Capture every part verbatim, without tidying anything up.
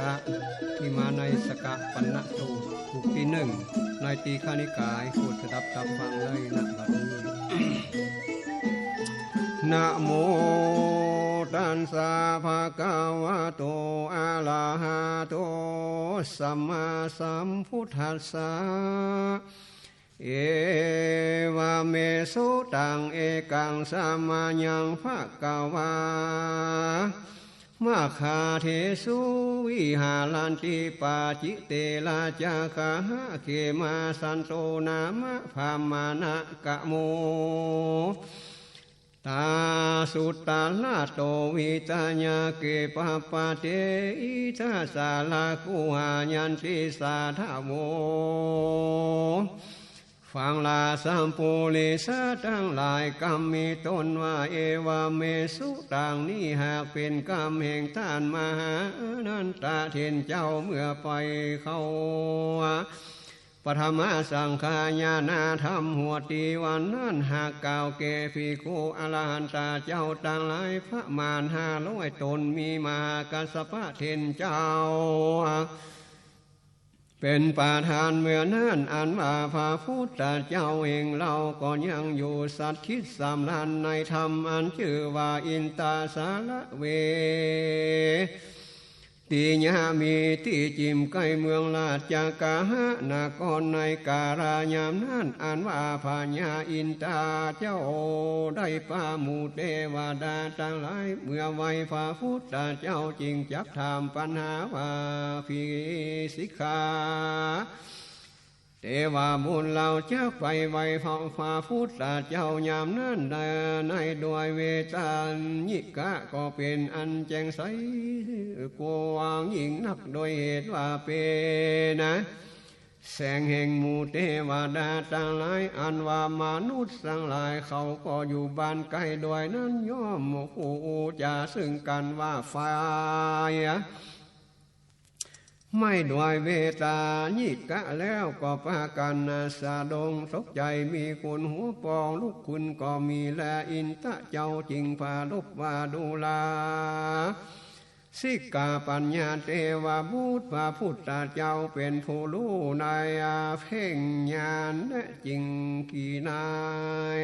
ะ ตี้มาในสกะปัณณสูตร ผูกตี้นึ่ง ในตีฆนิกาย โปรดสดับตับฟังได้ ณ บัดนี้ นะโมตัสสะ ภะคะวะโต อะระหะโต สัมมาสัมพุทธัสสะ เอวะเม สุตัง เอกัง สะมะยัง ภะคะวา มัคคาเถสุ วิหารันติ ปาจิเตระ จาคะหะ เขมาสันโต นามะ พามานะ กะโม ตาสุตตะระโต วิตะยะเก ปะปะเต อิทัสสะ ละกุหายันติ สาทะโว ฟังราชปุริสะตังหลาย กำมีต้นว่า เอวะเม สุตัง นี้หากเป๋นกำแห่งต้านมหาอนันตะเถรเจ้า เมื่อไปเข้า ปฐมสังฆายานะธรรม หัวตี้วันนั้น หากกล่าวแก่ภิกขุอรหันตะเจ้าตังหลาย ประมาณห้าร้อยต๋น มีมหากัสสปะเถรเจ้า เป๋นประธานเมื่อนั้น อันว่าพระพุทธเจ้าเองเล่า ก็ยังอยู่สถิตสำราญในธรรม อันจื้อว่าอินทสาละเว ติยะ มีตี้จิ่มใก้เมืองราชคฤหะนคร ในกาลยามนั้น อันว่าพญาอินทาเจ้าได้ปะหมู่เตวดาตังหลาย เมื่อไหว้พระพุทธเจ้า จึงจักถามปัญหาว่า ภิกขา เตวบุตร เฮาจักไปไหว้พระ พระพุทธเจ้ายามนั้นได้ ในด้วยเวทยิกะ ก็เป๋นอันแจ้งใสกว้างยิ่งนัก โดยเหตุว่าเป๋นแสงแห่งหมู่เตวดาตังหลาย อันว่ามนุษย์ตังหลาย เขาก็อยู่บ้านใก้ด้วยนั้น ย่อมฮู้จาซึ่งกั๋นว่า ไฟ ไหม้ด้วยเวทยิกะแล้ว ก็ปากั๋นสะดุ้งตกใจ๋ มีขนหัวปองลุกขึ้นก็มีแล อินทะเจ้าจึงปรารภว่า ดูราสิกาปัญญาเตวบุตร พระพุทธเจ้าเป๋นผู้ฮู้ในเพ่งญาณ และจึงกีนาย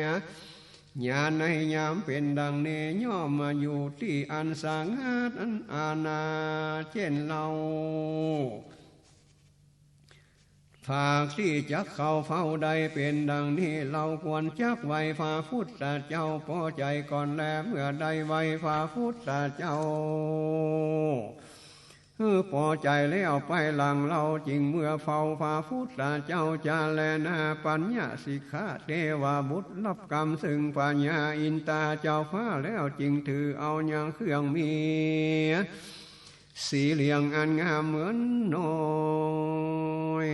ญาณในยามเป๋นดังนี้ ย่อมมาอยู่ตี้อันสงัดอันอานาเจ้นเฮา ภาคตี้จักเข้าเฝ้าได้เป๋นดังนี้ เฮาควรจักไหว้พระพุทธเจ้าปอใจ๋ก่อนแล เมื่อได้ไหว้พระพุทธเจ้า คือปอใจ๋แล้ว ไปหลังเฮาจึงเมื่อเฝ้าพระพุทธเจ้าจาแลนา ปัญญาสิกขาเตวบุตร ฮับกำซึ่งพญาอินทาเจ้าฟ้าแล้ว จึงถือเอายังเครื่องมี สีเหลืองอันงามเหมือนน้อย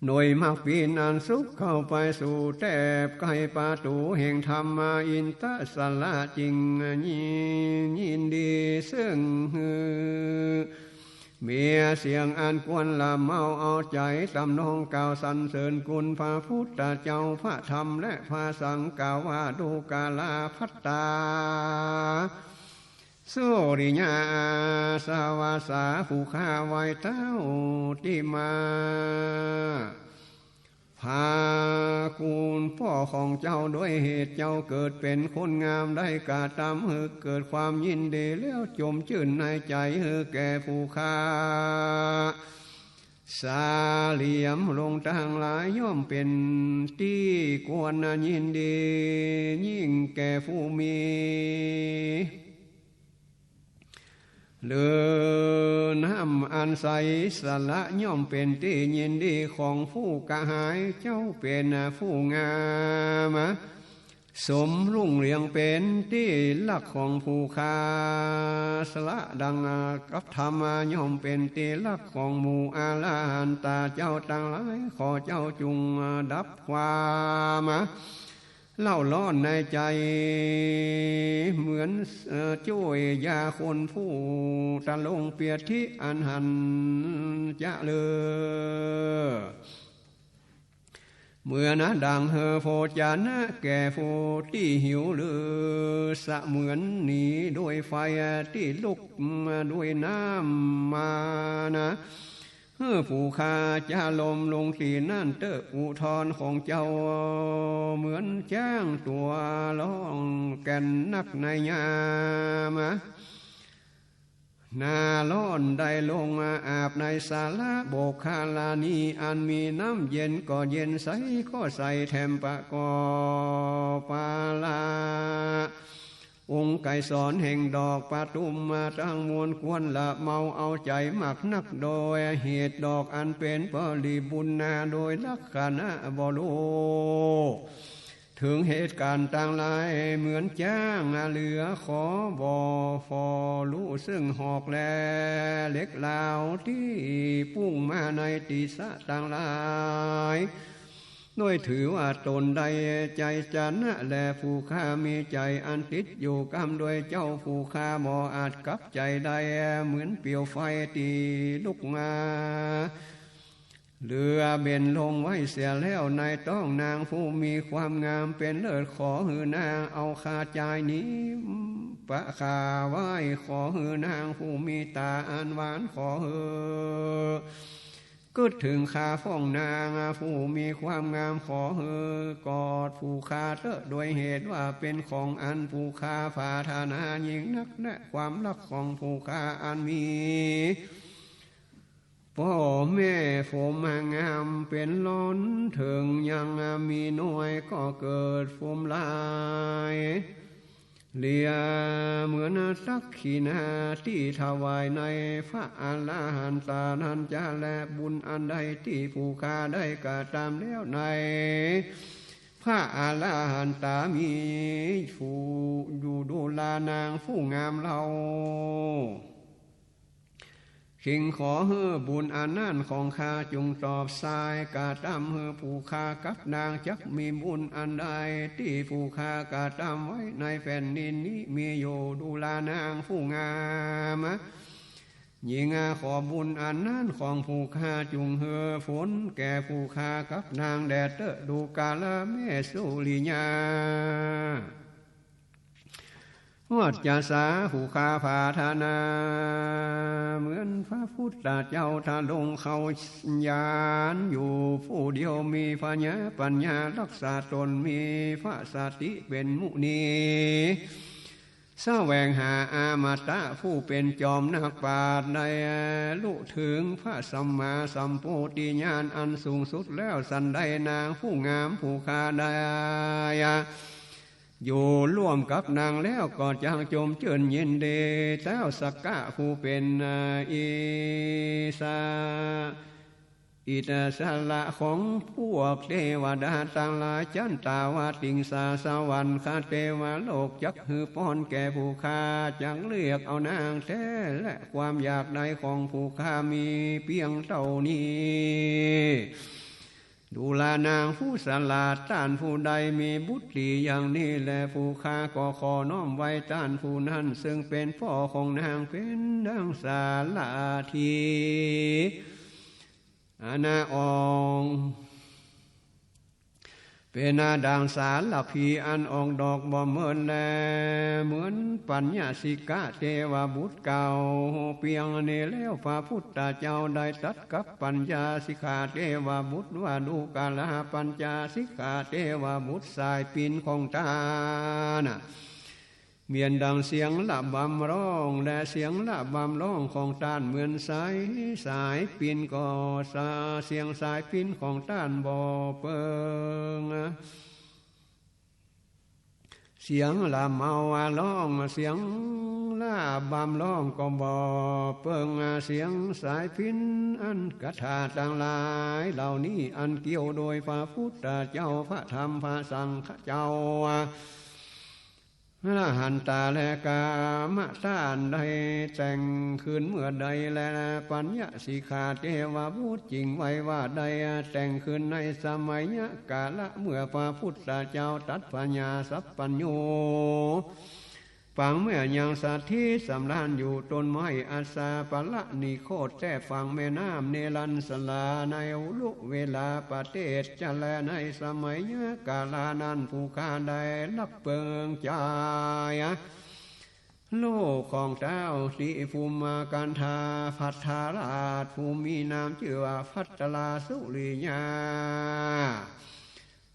โดยมักปีนอันสุกเข้าไปสู่แถบใก้ประตู๋แห่งธรรมา อินทสาละจึงยิน ยินดีซึ่งหื้อ มีเสียงอันควรละเมาเอาใจ๋ ทำนองกล่าวสรรเสริญคุณพระพุทธเจ้า พระธรรม และพระสังฆ์ กล่าวว่า ดูกราภัตตา สุริยาอาสวะสา ผู้ข้าไหว้เท้าตี้มา พระคุณพ่อของเจ้า ด้วยเหตุเจ้าเกิดเป๋นคนงาม ได้กระทำหื้อเกิดความยินดีแล้ว จมจื้นในใจ๋หื้อแก่ผู้ข้า สาเหลี่ยมลงตังหลาย ย่อมเป๋นตี้ควรยินดียิ่งแก่ผู้มี หรือน้ำอันใสสะอาด ย่อมเป๋นตี้ยินดีของผู้กระหาย เจ้าเป๋นผู้งาม สมรุ่งเรือง เป๋นตี้ฮักของผู้ข้า สละดังกับธรรม ย่อมเป๋นตี้ฮักของหมู่อรหันตาเจ้าตังหลาย ขอเจ้าจุ่งดับความ เล่าร้อนในใจ๋ เหมือน เอ่อ จ้วยยาคนผู้ตะลงเปียดทิอันหันจะเลือ เหมือนดังหื้อโภชนะแก่ผู้ตี้หิว หรือเสมือนหนีโดยไฟตี้ลุกโดยน้ำมานะ หื้อผู้ข้าจะล้มลงตี้นั้นเต๊อะ อุทธรณ์ของเจ้าเหมือนจ๊างตั๋วร้องแก่นนักในยาม หน้าฮ้อนได้ลงอาบในสาระโบกคาลานี้ อันมีน้ำเย็นก็เย็นใสก็ใสแถมประกอบปาละ องค์ไกรสรแห่งดอกปทุมมาตังมวล ควรละเมาเอาใจ๋มากนัก โดยเหตุดอกอันเป๋นบริบูรณ์นา โดยลักษณะบ่ฮู้ เถิงเหตุก๋ารณ์ตังหลายเหมือนจ๊างเหลือขอบ่ฝ่อลู่ซึ่งหอกแลเหล็กลาวตี้ปุ้งมาในติสะตังหลาย โดยถือว่าต๋นได้ใจ๋จะนะแล ผู้ข้ามีใจ๋อันติดอยู่กำโดยเจ้า ผู้ข้าบ่อาจกลับใจ๋ได้ เหมือนเปลวไฟตี้ลุกมา เหลือเบญลงไว้เสียแล้วในต๊องนางผู้มีความงามเป๋นเลิศ ขอหื้อนางเอาข้าจายนี้ประข้าไว้ ขอหื้อนางผู้มีต๋าอันหวาน ขอหื้อกึ๊ดเถิงข้าฟ้องนางผู้มีความงาม ขอหื้อกอดผู้ข้าเต๊อะ โดยเหตุว่าเป๋นของอันผู้ข้าปรารถนายิ่งนัก และความฮักของผู้ข้าอันมี ป้อแม่ผมงามเป๋นล้นเถิง ยังมีน้อยก็เกิดผมหลาย เหลือเหมือนทักขิณาตี้ถวายในพระอรหันตานันจะ และบุญอันใดตี้ผู้ข้าได้กระตำแล้วในพระอรหันตามีผู้อยู่ดูลานางผู้งามเล่า เข็งขอหื้อบุญอันนั้นของข้าจุ่งตอบสายกระตำหื้อผู้ข้ากับนาง จักมีบุญอันใดตี้ผู้ข้ากระตำไว้ในแผ่นดินนี้มีอยู่ ดูลานางผู้งามหญิง ขอบุญอันนั้นของผู้ข้าจุ่งหื้อผลแก่ผู้ข้ากับนางแด่เต๊อะ ดูกาละแม่สุริยา วัจจาสาผู้ข้าปรารถนา เหมือนพระพุทธเจ้าทรงเข้าฌานอยู่ผู้เดียว มีพญาปัญญารักษาต๋น มีพระสติเป๋นมุนี แสวงหาอมตะผู้เป๋นจอมนักปราชญ์ ได้ลุเถิงพระสัมมาสัมโพธิญาณอันสูงสุดแล้ว สันใดนางผู้งามผู้ข้าได้ อยู่ร่วมกับนางแล้วก็จักจมจื้นยินดี เจ้าสักกะผู้เป๋นอิสระ อิสระของพวกเตวดาตังหลาย จันตาวาติงสาสวรรคเตวโลก จักหื้อปอนแก่ผู้ข้า จักเลือกเอานางแต๊ และความอยากได้ของผู้ข้ามีเปียงเต้านี้ ดูลานางผู้ฉลาด ต้านผู้ใดมีบุตรีอย่างนี้แล ผู้ข้าก็ขอน้อมไหว้ต้านผู้นั้น ซึ่งเป๋นป้อของนางเป๋นดังสารถี อานาออง เป๋นอาดังสารภีอันออกดอกบ่เมินแล เหมือนปัญญาสิกะเตวบุตรเก่า เปียงนี้แล้วพระพุทธเจ้าได้ตรัสกับปัญญาสิกะเตวบุตรว่า ดูกาละปัญญาสิกะเตวบุตร สายปินของต้าน เหมือนดังเสียงระบำร้อง และเสียงระบำร้องของต้านเหมือนสาย สายปินก็สา เสียงสายปินของต้านบ่เปิง เสียงระเมาร้อง เสียงระบำร้องก็บ่เปิง เสียงสายปินอันคาถาตังหลายเหล่านี้ อันเกี่ยวโดยพระพุทธเจ้า พระธรรม พระสังฆเจ้า อรหันตาและกามต้านได้แต่งขึ้นเมื่อใดแล ปัญญาสิกะเตวบุตรจึงไหว้ว่าได้แต่งขึ้นในสมัยกาละเมื่อพระพุทธเจ้าตรัสปัญญาสัพพัญญู ส ปางเมื่อยังสถิตสำราญอยู่ต้นไม้อัสสาปะละนิโคธแต๊ฝั่งแม่น้ำเนรัญชรา ในอุรุเวลาประเทศจะแล ในสมัยกาลานั้นผู้ข้าได้ฮับเปิงใจ๋ ลูกของเต้าสิภุมมากันธาภัททราชผู้มีนามจื้อว่าภัททราสุริยา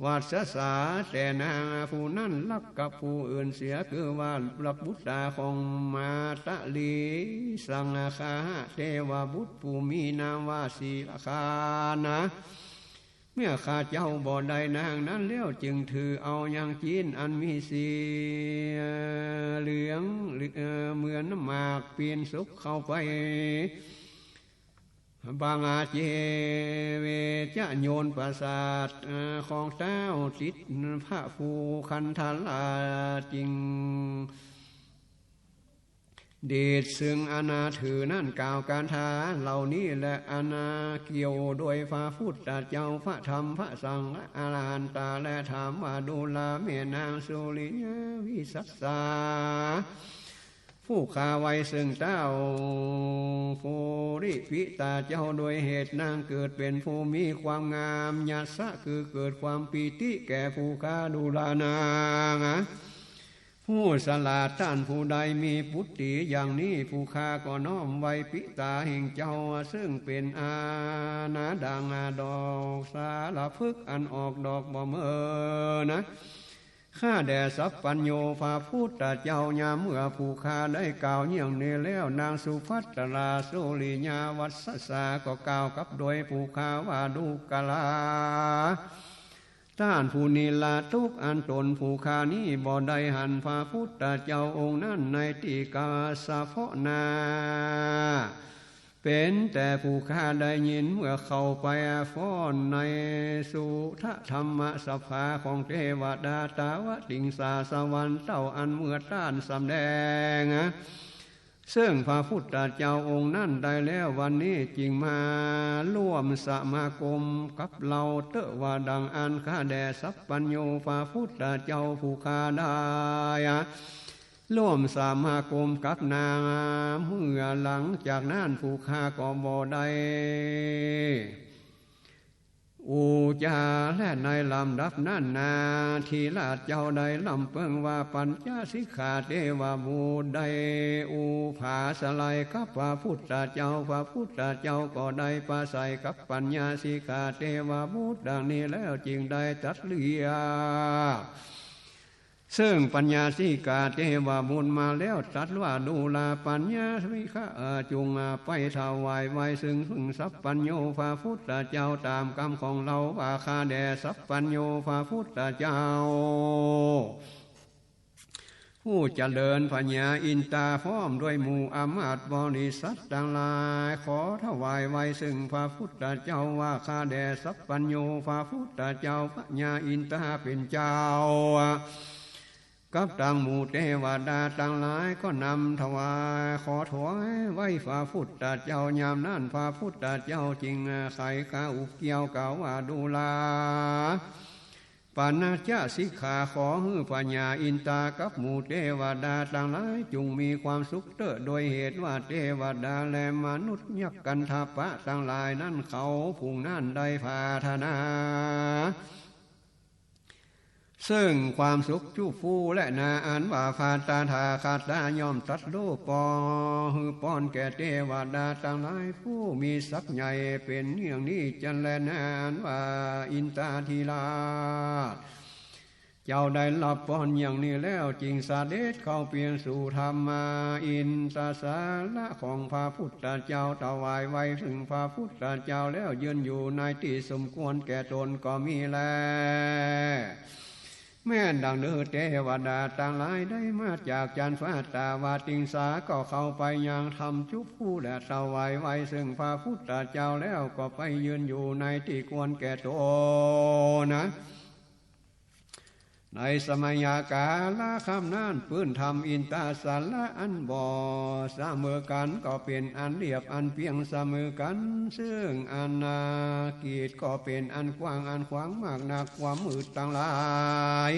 วัสสา แต่นางผู้นั้นฮักกับผู้อื่นเสีย คือว่าฮักบุตราของมาตะลีสังคาหะเทวบุตรผู้มีนามว่าสีลคานะ เมื่อข้าเจ้าบ่ได้นางนั้นแล้วจึงถือเอายังจีนอันมีสีเหลือง เอ่อ เหมือนหมากปีนสุกเข้าไป บางอาเจเวจะโยนประสาท เอ่อ ของเต้าติดพระภูคันธราชจึง เดชซึ่งอันนาถือนั้นกล่าวคาถาเหล่านี้แล อันนาเกี่ยวโดยพระพุทธเจ้า พระธรรม พระสังฆอรหันตา และถามว่า ดูราแม่นางสุริยาวิสัสสา ผู้ข้าไหว้ซึ่งเต้าปุริปิตาเจ้า โดยเหตุนางเกิดเป็นผู้มีความงาม ยะสะ คือเกิดความปีติแก่ผู้ข้า ดูรานาง ผู้สลาดต้านผู้ใดมีปุตตีอย่างนี้ ผู้ข้าก็น้อมไหว้ปิตาแห่งเจ้า ซึ่งเป๋นอาณาดังดอกสาละพฤกษ์อันออกดอกบ่เมินนะ ข้าแด่สัพพัญญูพระพุทธเจ้า ยามเมื่อผู้ข้าได้กล่าวอย่างนี้แล้ว นางสุภัททราสุริยาวัสสาก็กล่าวกับโดยผู้ข้าว่า ดูรา ต้านผู้นิรทุกข์อันตนผู้ข้านี้บ่ได้หันพระพุทธเจ้าองค์นั้นในตี้กาสะเปาะหน้า เป๋นแต่ผู้ข้าได้ยินเมื่อเข้าไปฟ้อนในสุทธรรมสภาของเตวดาตาวติงสาสวรรค์เต้า อันเมื่อต้านสำแดง ซึ่งพระพุทธเจ้าองค์นั้นได้แล้ว วันนี้จึงมาร่วมสมาคมกับเฮาเต๊อะ ว่าดังอั้น ข้าแด่สัพพัญญูพระพุทธเจ้าผู้ข้าได้ร่วมสมาคมกับนาง เมื่อหลังจากนั้นผู้ข้าก็บ่ได้ อุจจาระ ในลำดับนั้นนาทีราชเจ้าได้ฮับเปิงว่า ปัญจสิกขาเทวบุตรได้อุปาสลัยกับพระพุทธเจ้า พระพุทธเจ้าก็ได้ปราศรัยกับปัญจสิกขาเทวบุตรดังนี้แล้ว จึงได้ตรัสเรียก ซึ่งปัญจสิกขาเทวบุตรมาแล้ว ตรัสว่า ดูราปัญจสิกขา เอ่อ จุ่งไปถวายไหว้ซึ่ง ซึ่งสัพพัญญูพระพุทธเจ้าต๋ามกำของเฮาว่า ข้าแด่สัพพัญญูพระพุทธเจ้า ผู้เจริญพญาอินตาพร้อมด้วยหมู่อำมาตย์บริษัทตังหลาย ขอถวายไหว้ซึ่งพระพุทธเจ้าว่า ข้าแด่สัพพัญญูพระพุทธเจ้า พญาอินตาเป๋นเจ้า กับตังหมู่เตวดาตังหลายก็นำถวาย ขอถวายไหว้พระพุทธเจ้า ยามนั้นพระพุทธเจ้าจึงไขกาอุบเกลี้ยวกล่าวว่า ดูรา ปัญจสิกขา ขอหื้อพญาอินตากับหมู่เตวดาตังหลายจุ่งมีความสุขเต๊อะ โดยเหตุว่าเตวดาและมนุษย์ยักษ์กันทะปะตังหลายนั้น เขาฝูงนั้นได้ปรารถนา ซึ่งความสุขจุ๊บฟู่และนา อันว่าพระตถาคตาย่อมตรัสฮู้ปอ หื้อป้อนแก่เตวดาตังหลายผู้มีศักย์ใหญ่เป๋นอย่างนี้จั้นแลนา อันว่าอินตาธิราชเจ้าได้ฮับป้อนอย่างนี้แล้ว จึงเสด็จเข้าไปสู่ธรรมาอินทสาระของพระพุทธเจ้า ถวายไหว้ซึ่งพระพุทธเจ้าแล้ว ยืนอยู่ในตี้สมควรแก่ตนก็มีแล แม้นดังนี้เตวดาตังหลายได้มาจากจันฟ้าตาวติงสา ก็เข้าไปยังธรรมจุ๊บฟู่และถวายไหว้ซึ่งพระพุทธเจ้าแล้ว ก็ไปยืนอยู่ในตี้ควรแก่ตนนะ ในสมัยกาลครั้งนั้น ปื้นธรรมอินทสาระอันบ่เสมอกั๋น ก็เป๋นอันเรียบอันเปียงเสมอกั๋น ซึ่งอาณาเขตก็เป๋นอันกว้างอันขวางมากนัก ความมืดตังหลาย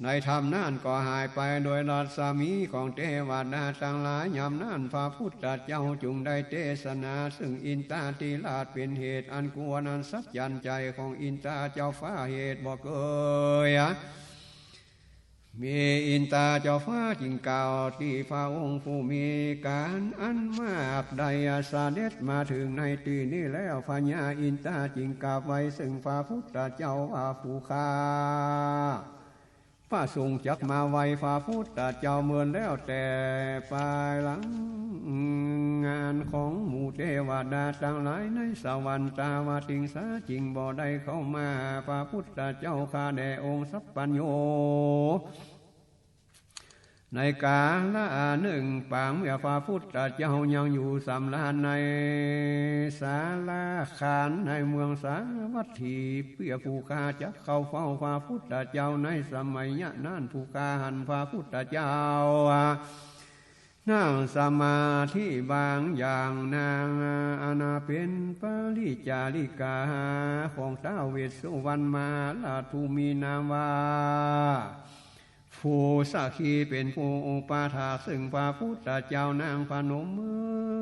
ในธรรมนั้นก็หายไปโดยรัศมีของเตวดาตังหลาย ยามนั้นพระพุทธเจ้าจึงได้เตสนาซึ่งอินทาธิราช เป๋นเหตุอันควรอัศจรรย์ใจ๋ของอินทาเจ้าฟ้าเหตุบ่เกยมี อินทาเจ้าฟ้าจึงกล่าวตี้พระองค์ผู้มีก๋านอันมาก ได้เสด็จมาเถิงในตี้นี้แล้ว พญาอินทาจึงกราบไหว้ซึ่งพระพุทธเจ้าว่า ผู้ข้า พระสงฆ์จักมาไหว้พระพุทธเจ้าเมินแล้วแต่ปายหลัง งานของหมู่เตวดาตังหลายในสวรรค์ตาวติงสาจึงบ่ได้เข้ามา พระพุทธเจ้าข้าแด่องค์สัพพัญญู ในกาละนึ่งปางเมื่อพระพุทธเจ้ายังอยู่สำราญในสาลาคารในเมืองสาวัตถี เปื้อผู้ข้าจักเข้าเฝ้าพระพุทธเจ้าในสมัยยะนั้น ผู้ข้าหันพระพุทธเจ้า นั่งสมาธิบางอย่าง นางอันเป๋นปริจาริกาของท้าวเวสสุวรรณมหาราชผู้มีนามว่า ภูสะคี เป๋นผู้อุปถากซึ่งพระพุทธเจ้า นางพนมมื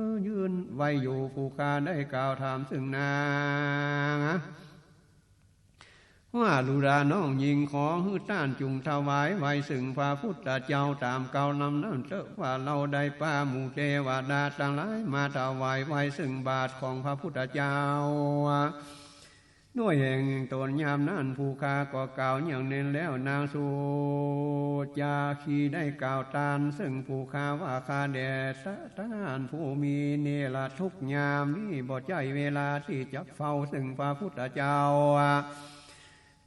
อยื่นไหว้อยู่ ผู้ข้าได้กล่าวถามซึ่งนาง ว่า ดูราน้องญิง ขอหื้อต้านจุ่งถวายไหว้ซึ่งพระพุทธเจ้าต๋ามเก่าลำนั้นเต๊อะ ว่าเฮาได้ปาหมู่เตวดาตังหลายมาถวายไหว้ซึ่งบาทของพระพุทธเจ้า ด้วยแห่งต๋น ยามนั้นผู้ข้าก็กล่าวอย่างนั้นแล้ว นางภูสะคีได้กล่าวตานซึ่งผู้ข้าว่า ข้าแด่ต้านผู้มีนิรทุกข์ยามนี้บ่ใจ้เวลาตี้จักเฝ้าซึ่งพระพุทธเจ้า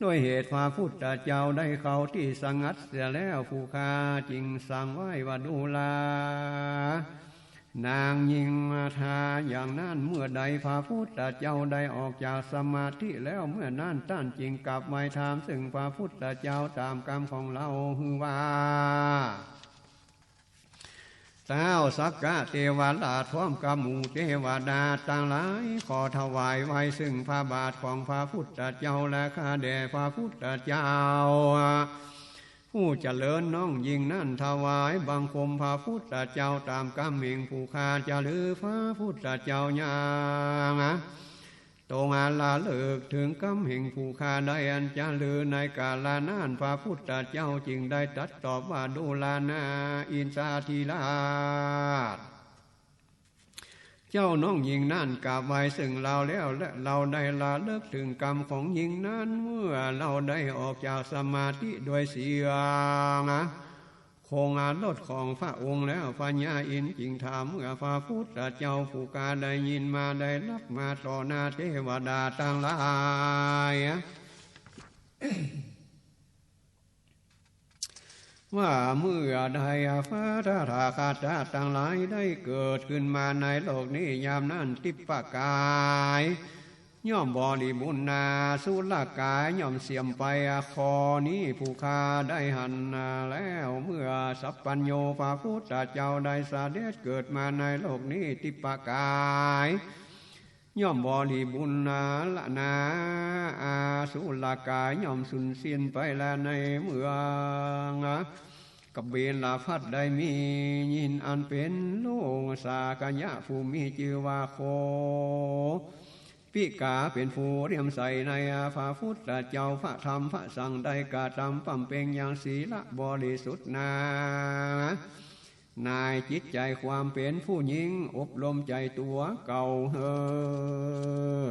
ด้วยเหตุพระพุทธเจ้าได้เข้าตี้สงัดเสียแล้ว ผู้ข้าจึงสั่งไหว้ว่า ดูรานางญิง มาทาอย่างนั้น เมื่อใดพระพุทธเจ้าได้ออกจากสมาธิแล้ว เมื่อนั้นต้านจึงกราบไหว้ถามซึ่งพระพุทธเจ้าต๋ามกำของเฮา หื้อว่า ท้าวสักกะเตวราชพร้อมกับหมู่เตวดาตังหลาย ขอถวายไหว้ซึ่งพระบาทของพระพุทธเจ้า และข้าแด่พระพุทธเจ้า ผู้เจริญ น้องญิงนั้นถวายบังคมพระพุทธเจ้าต๋ามกำแห่งผู้ข้า จารึกพระพุทธเจ้ายัง ตรงอันระลึกเถิงกำแห่งผู้ข้าได้อันจารึก ในกาละนั้นพระพุทธเจ้าจึงได้ตรัสตอบว่า ดูรานาอินทาธิราช เจ้าน้องญิงนั้นกราบไหว้ซึ่งเฮาแล้ว และเฮาได้ระลึกเถิงกำของญิงนั้น เมื่อเฮาได้ออกจากสมาธิด้วยเสียง โคงอรสของพระองค์แล้ว พญาอินทร์จึงถามเมื่อพระพุทธเจ้า ผู้ข้าได้ยินมาได้รับมาต่อหน้าเตวดาตังหลาย ว่าเมื่อใดพระตถาคตะตังหลายได้เกิดขึ้นมาในโลกนี้ ยามนั้นทิพกาย ย่อมบริบูรณ์นา อสุรกายย่อมเสื่อมไป ข้อนี้ผู้ข้าได้หันแล้ว เมื่อสัพพัญญูพระพุทธเจ้าได้เสด็จเกิดมาในโลกนี้ ทิพกายย่อมบริบูรณ์นาละนา อสุรกายย่อมสูญสิ้นไปละ ในเมืองกบิลพัสดุ์ได้มียินอันเป๋นลูกสากยะผู้มีจื้อว่าโค ปิกาเป๋นผู้เลื่อมใสในพระพุทธเจ้า พระธรรม พระสังฆ์ ได้กระทำบำเพ็ญยังศีลบริสุทธิ์นา ในจิตใจ๋ความเป๋นผู้ญิง อบรมใจ๋ตั๋วเก่าหื้อ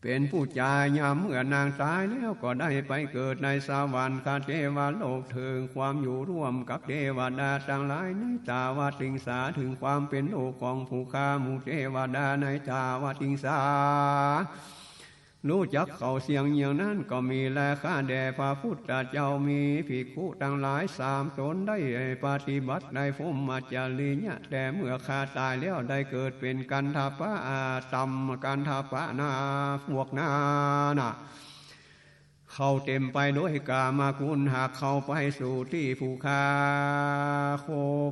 เป๋นผู้จาย ยามเมื่อนางต๋ายแล้วก็ได้ไปเกิดในสวรรคเทวโลก เถิงความอยู่ร่วมกับเทวดาตังหลายในตาวติงสา เถิงความเป๋นลูกของผู้ข้าหมู่เทวดาในตาวติงสา ฮู้จักเข้าเสี้ยงอย่างนั้นก็มีแล ข้าแด่พระพุทธเจ้า มีภิกขุตังหลายสามต๋นได้ปฏิบัติในพรหมจริยะ แต่เมื่อข้าต๋ายแล้วได้เกิดเป๋นกัณฑปะ อา ตำกัณฑปะนา พวกนานา เขาเต๋มไปด้วยกามคุณ หากเข้าไปสู่ตี้ผู้ข้า โค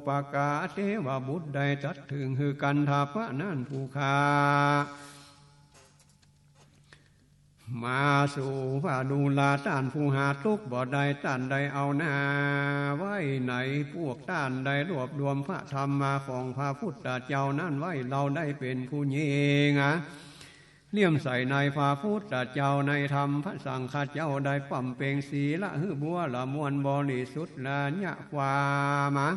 ปกะเทวบุตรได้ตรัสเถิงหื้อกัณฑปะนั้น ผู้ข้า มาสู่ว่าดูราต้านผู้หาตุ๊กข์บ่ได้ ต้านได้เอาหน้าไว้ใน พวกต้านได้รวบรวมพระธรรมมาของพระพุทธเจ้านั้นไว้ เฮาได้เป๋นผู้ยิ่งอะ เลื่อมใสในพระพุทธเจ้าในธรรมพระสังฆเจ้า ได้บำเพ็งศีละหื้อบัวละมวลบริสุทธิ์ละเยียะความอะ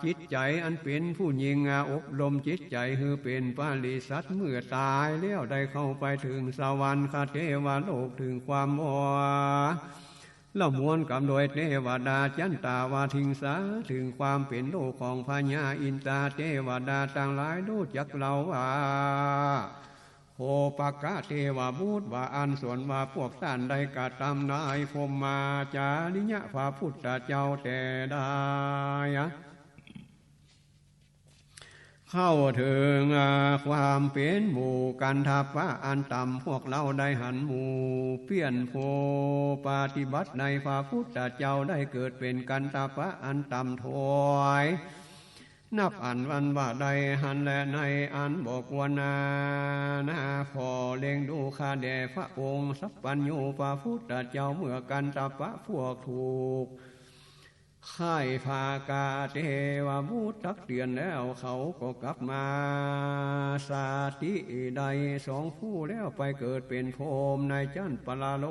จิตใจ๋อันเป๋นผู้ยิ่งอะ อบรมจิตใจ๋หื้อเป๋นปริสุทธิ์ เมื่อต๋ายแล้วได้เข้าไปเถิงสวรรคเทวโลก เถิงความบัวละมวลกำโดยเตวดาจันตาวาทิงสา เถิงความเป๋นลูกของพญาอินทรา เตวดาตังหลายฮู้จักเฮาว่า โอปกะเตวบุตร ว่าอั้น ส่วนว่าพวกต้านได้กระตำในพรหมาจาริยะพระพุทธเจ้าแต่ใด เข้าเถิงความเป๋นหมู่กัณฑปะอันต่ำ พวกเฮาได้หันหมู่เปื้อนผู้ปฏิบัติในพระพุทธเจ้า ได้เกิดเป๋นกัณฑปะอันต่ำถ้อย นับอันวันว่าได้หันแลในอันบ่ควรนานา ขอเล็งดูข้าแด่พระองค์สัพพัญญูพระพุทธเจ้า เมื่อกัณฑปะพวกถูกใค่พากาเตวบุตรตักเตื๋อนแล้ว เขาก็กลับมาสติได้สองผู้แล้ว ไปเกิดเป๋นพรหมในจั้นปรโล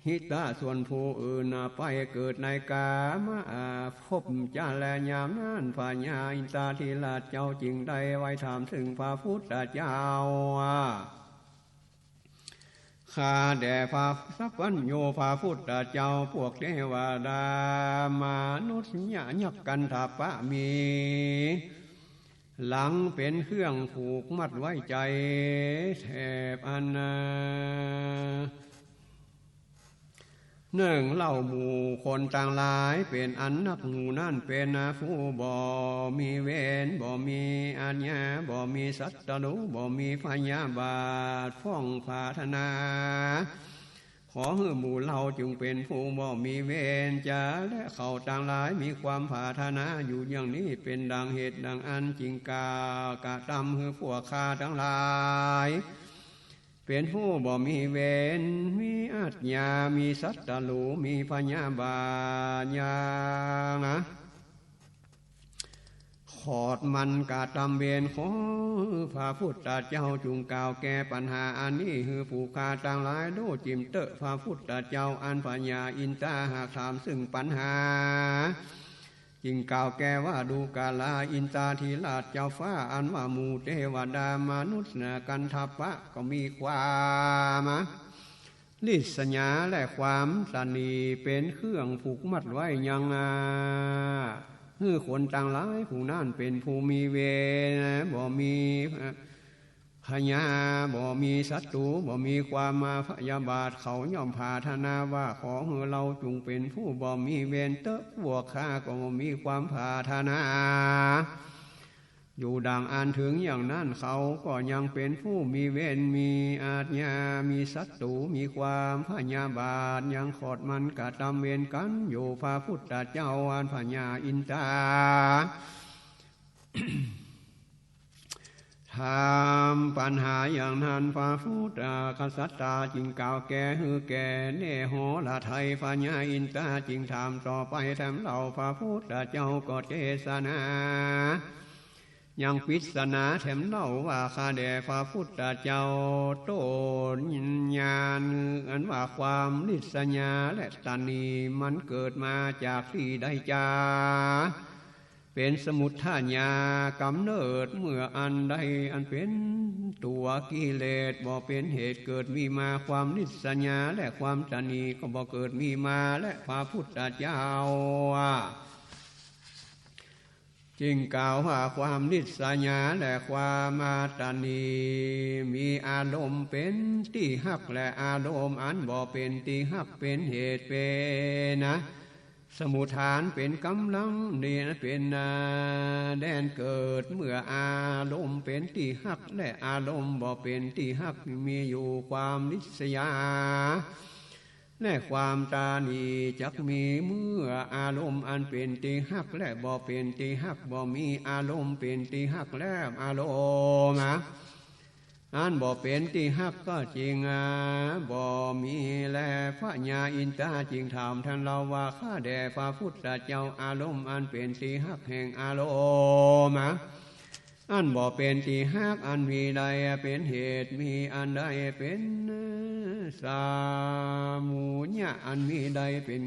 หิตะ ส่วนผู้อื่นน่ะไปเกิดในกามภพจา และยามนั้นพญาอินทราธิราชเจ้าจึงได้ไหว้ถามซึ่งพระพุทธเจ้าว่า ข้าแต่พระสัพพัญญูพระพุทธเจ้า พวกเตวดามนุษย์ยักษ์กัณฑปะมี หลังเป๋นเครื่องผูกมัดไว้ใจ๋แถบอันนา นึ่งเล่าหมู่คนตังหลายเป๋นอันนัก หมู่นั้นเป๋นผู้บ่มีเวร บ่มีอาชญา บ่มีศัตรู บ่มีพยาบาท ป้องปรารถนา ขอหื้อหมู่เฮาจงเป๋นผู้บ่มีเวรจา และเขาตังหลายมีความปรารถนาอยู่อย่างนี้ เป๋นดังเหตุดังอั้นจึงกล่าวกระตำหื้อพวกข้าตังหลาย เป๋นผู้บ่มีเวร มีอาชญา มีศัตรู มีพยาบาทอย่างนา ขอดมันกระตำเวร ขอพระพุทธเจ้าจงกล่าวแก้ปัญหาอันนี้หื้อผู้ข้าตังหลายฮู้ จิ่มเต๊อะพระพุทธเจ้า อันพญาอินทราหากถามซึ่งปัญหา จึงกล่าวแก้ว่า ดูกราอินทราธิราชเจ้าฟ้า อันว่าหมู่เตวดามนุษย์กัณฑปะก็มีความ ริษยาและความตระหนี่เป๋นเครื่องผูกมัดไว้ยังนา หื้อคนตังหลายผู้นั้นเป๋นผู้มีเวร บ่มีพยา บ่มีศัตรู บ่มีความมาพยาบาท เขาย่อมปรารถนาว่า ขอหื้อเฮาจงเป๋นผู้บ่มีเวรเต๊อะ พวกข้าก็บ่มีความปรารถนา อยู่ดังอั้น เถิงอย่างนั้นเขาก็ยังเป๋นผู้มีเวร มีอาชญา มีศัตรู มีความพยาบาท ยังขอดมันกระตำเวรกั๋นอยู่ พระพุทธเจ้าอันพญาอินทราถามปัญหาอย่างนั้น พระพุทธกษัตริย์จึงกล่าวแก้หื้อแก่เนหรไทย พญาอินทราจึงถามต่อไปแถมเล่า พระพุทธเจ้าก็เตสนา ยังปริศนาแถมเล่าว่า ข้าแต่พระพุทธเจ้า ต้นญาณอันว่าความริษยาและตระหนี่มันเกิดมาจากตี้ใดจา เป๋นสมุฏฐานกำเนิดเมื่ออันใด อันเป๋นตั๋วกิเลสบ่เป๋นเหตุเกิดมีมา ความริษยาและความตระหนี่ก็บ่เกิดมีมา และพระพุทธเจ้า จึงกล่าวว่าความริษยาและความตระหนี่มีอารมณ์เป๋นตี้ฮัก และอารมณ์อันบ่เป๋นตี้ฮักเป๋นเหตุเป๋นสมุฏฐาน เป๋นก๋ำลัง นี่เป๋นแดนเกิด เมื่ออารมณ์เป๋นตี้ฮัก และอารมณ์บ่เป๋นตี้ฮักมีอยู่ ความริษยา และความตระหนี่จักมี เมื่ออารมณ์อันเป๋นตี้ฮักและบ่เป๋นตี้ฮักบ่มี อารมณ์เป๋นตี้ฮักและอารมณ์ อันบ่เป๋นตี้ฮักก็จิ่ง อ่า บ่มีแล พญาอินทราจึ่งถามแทนเล่าว่า ข้าแด่พระพุทธเจ้า อารมณ์อันเป๋นตี้ฮักแห่งอารมณ์ อ่า อันบ่เป๋นตี้ฮัก อันมีใดเป๋นเหตุ มีอันใดเป๋นสมุญญะ อันมีใดเป๋น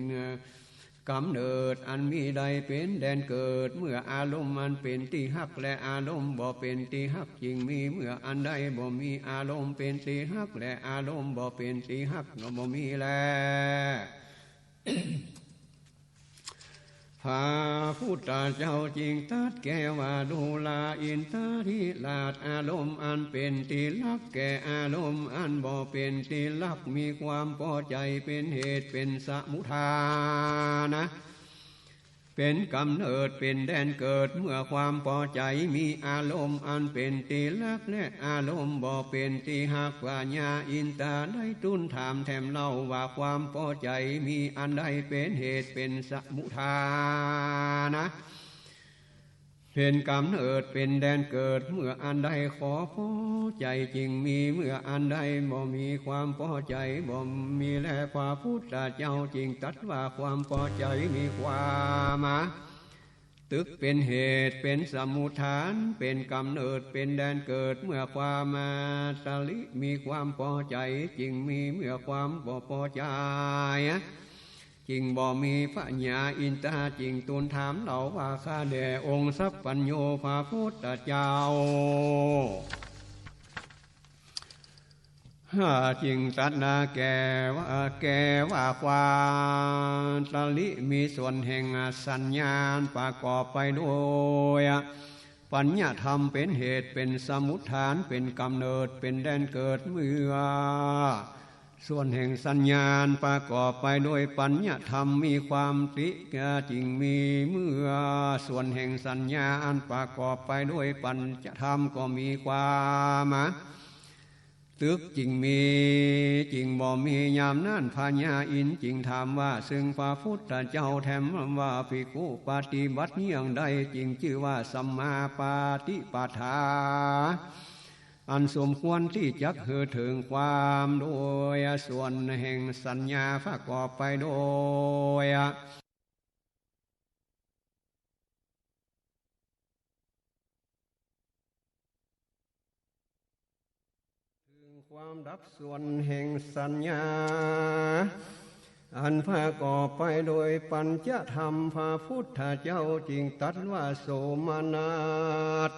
ก๋ำเนิด อันมีใดเป๋นแดนเกิด เมื่ออารมณ์อันเป๋นตี้ฮัก และอารมณ์บ่เป๋นตี้ฮักจึ่งมี เมื่ออันใดบ่มีอารมณ์เป๋นตี้ฮัก และอารมณ์บ่เป๋นตี้ฮักก็บ่มีแล พระพุทธเจ้าจึ่งตรัสแก่ว่า ดูราอินทราธิราช อารมณ์อันเป๋นตี้ฮักแก่อารมณ์อันบ่เป๋นตี้ฮัก มีความปอใจ๋เป๋นเหตุเป๋นสมุฏฐานะ เป๋นก๋ำเนิดเป๋นแดนเกิด เมื่อความปอใจ๋มีอารมณ์อันเป๋นตี้ฮัก และอารมณ์บ่เป๋นตี้ฮัก พญาอินทราได้ทูลถามแถมเล่าว่า ความปอใจ๋มีอันใดเป๋นเหตุเป๋นสมุฏฐานะ เป๋นก๋ำเนิดเป๋นแดนเกิด เมื่ออันใดขอปอใจ๋จึ่งมี เมื่ออันใดบ่มีความปอใจ๋บ่มีแล พระพุทธเจ้าจึ่งตรัสว่า ความปอใจ๋มีความ ตึกเป๋นเหตุเป๋นสมุฏฐาน เป๋นก๋ำเนิดเป๋นแดนเกิด เมื่อความตริมีความปอใจ๋จึ่งมี เมื่อความบ่ปอใจ๋ จึ่งบ่มี พญาอินทราจึ่งทูลถามเล่าว่า ข้าแด่องค์สัพพัญญูพระพุทธเจ้า ข้าจึงตรัสแก่ว่า แก่ว่า ความตริมีส่วนแห่งสัญญาประกอบไปโดย ปัญญธรรมเป๋นเหตุเป๋นสมุฏฐาน เป๋นก๋ำเนิดเป๋นแดนเกิด เมื่อส่วนแห่งสัญญาประกอบไปโดยปัญญธรรมมีความตริจึ่งมี เมื่อส่วนแห่งสัญญาอันประกอบไปโดยปัญญธรรมก็มีความ ตึกจึ่งมี จึ่งบ่มี ยามนั้นพญาอินทร์จึงถามว่า ซึ่งพระพุทธเจ้าแถมว่า ภิกขุปฏิบัติอย่างใดจึ่งจื้อว่าสัมมาปฏิปทา อันสมควรตี้จักหื้อเถิงความโดยส่วนแห่งสัญญาประกอบไปโดย เถิงความดับส่วนแห่งสัญญา อันประกอบไปโดยปัญจธรรม พระพุทธเจ้าจึงตรัสว่า โสมนัส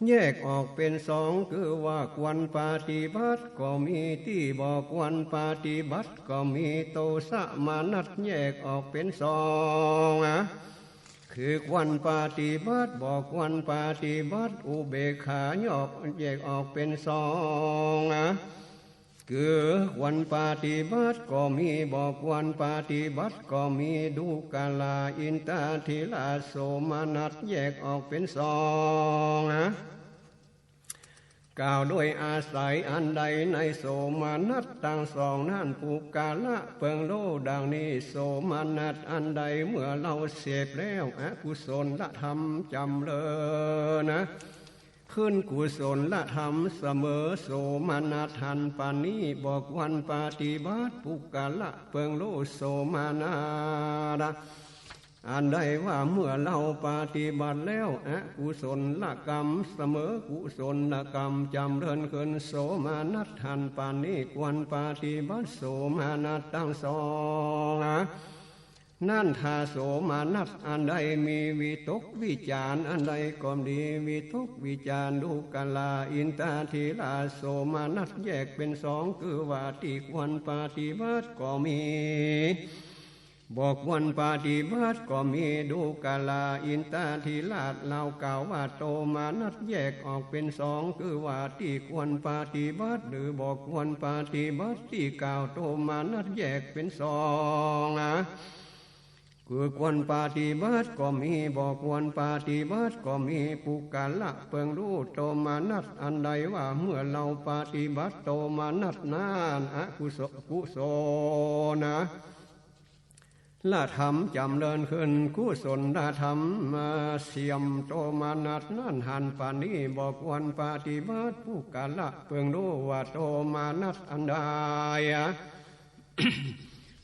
แยกออกเป๋นสอง คือว่าควรปฏิบัติก็มี ตี้บ่ควรปฏิบัติก็มี โทสมนัสแยกออกเป๋นสอง คือควรปฏิบัติ บ่ควรปฏิบัติ อุเบกขายอก แยกออกเป๋นสอง คือควรปฏิบัติก็มี บ่ควรปฏิบัติก็มี ดูกราอินทราธิราช โสมนัสแยกออกเป๋นสอง กล่าวโดยอาศัยอันใดในโสมนัสตังสองนั้น ปุคคละเปิงโลดังนี้ โสมนัสอันใดเมื่อเฮาเสพแล้ว อกุศลธรรมจ๋ำเริญนะ ขึ้นกุศลธรรมเสมอ โสมนัสหันปานนี้ บ่ควรปฏิบัติ ปุคคละเปิงโล โสมนัส อันใดว่าเมื่อเฮาปฏิบัติแล้ว อกุศลกรรมเสมอ กุศลกรรมจ๋ำเริญขึ้น โสมนัสหันปานนี้ ควรปฏิบัติ โสมนัสตังสอง นั้นถ้าโสมนัสอันใดมีวิตกวิจารอันใดก็ดี วิตกวิจาร ดูกราอินทราธิราช โสมนัสแยกเป๋นสอง คือว่าตี้ควรปฏิบัติก็มี บ่ควรปฏิบัติก็มี ดูกราอินทราธิราช เฮากล่าวว่าโทมนัสแยกออกเป๋นสอง คือว่าตี้ควรปฏิบัติ หรือบ่ควรปฏิบัติ ตี้กล่าวโทมนัสแยกเป๋นสอง คือควรปฏิบัติก็มี บ่ควรปฏิบัติก็มี ปุคคละเปิงโล โทมนัสอันใดว่าเมื่อเฮาปฏิบัติโทมนัสนั้น อกุศล กุศลนะ ธ ละธรรมจ๋ำเริญขึ้น กุศลละธรรมเสื่อม โตมนัสนั้นหันปานนี้บ่ควรปฏิบัติ ปุคคละเปิงฮู้ว่าโตมนัสอันใด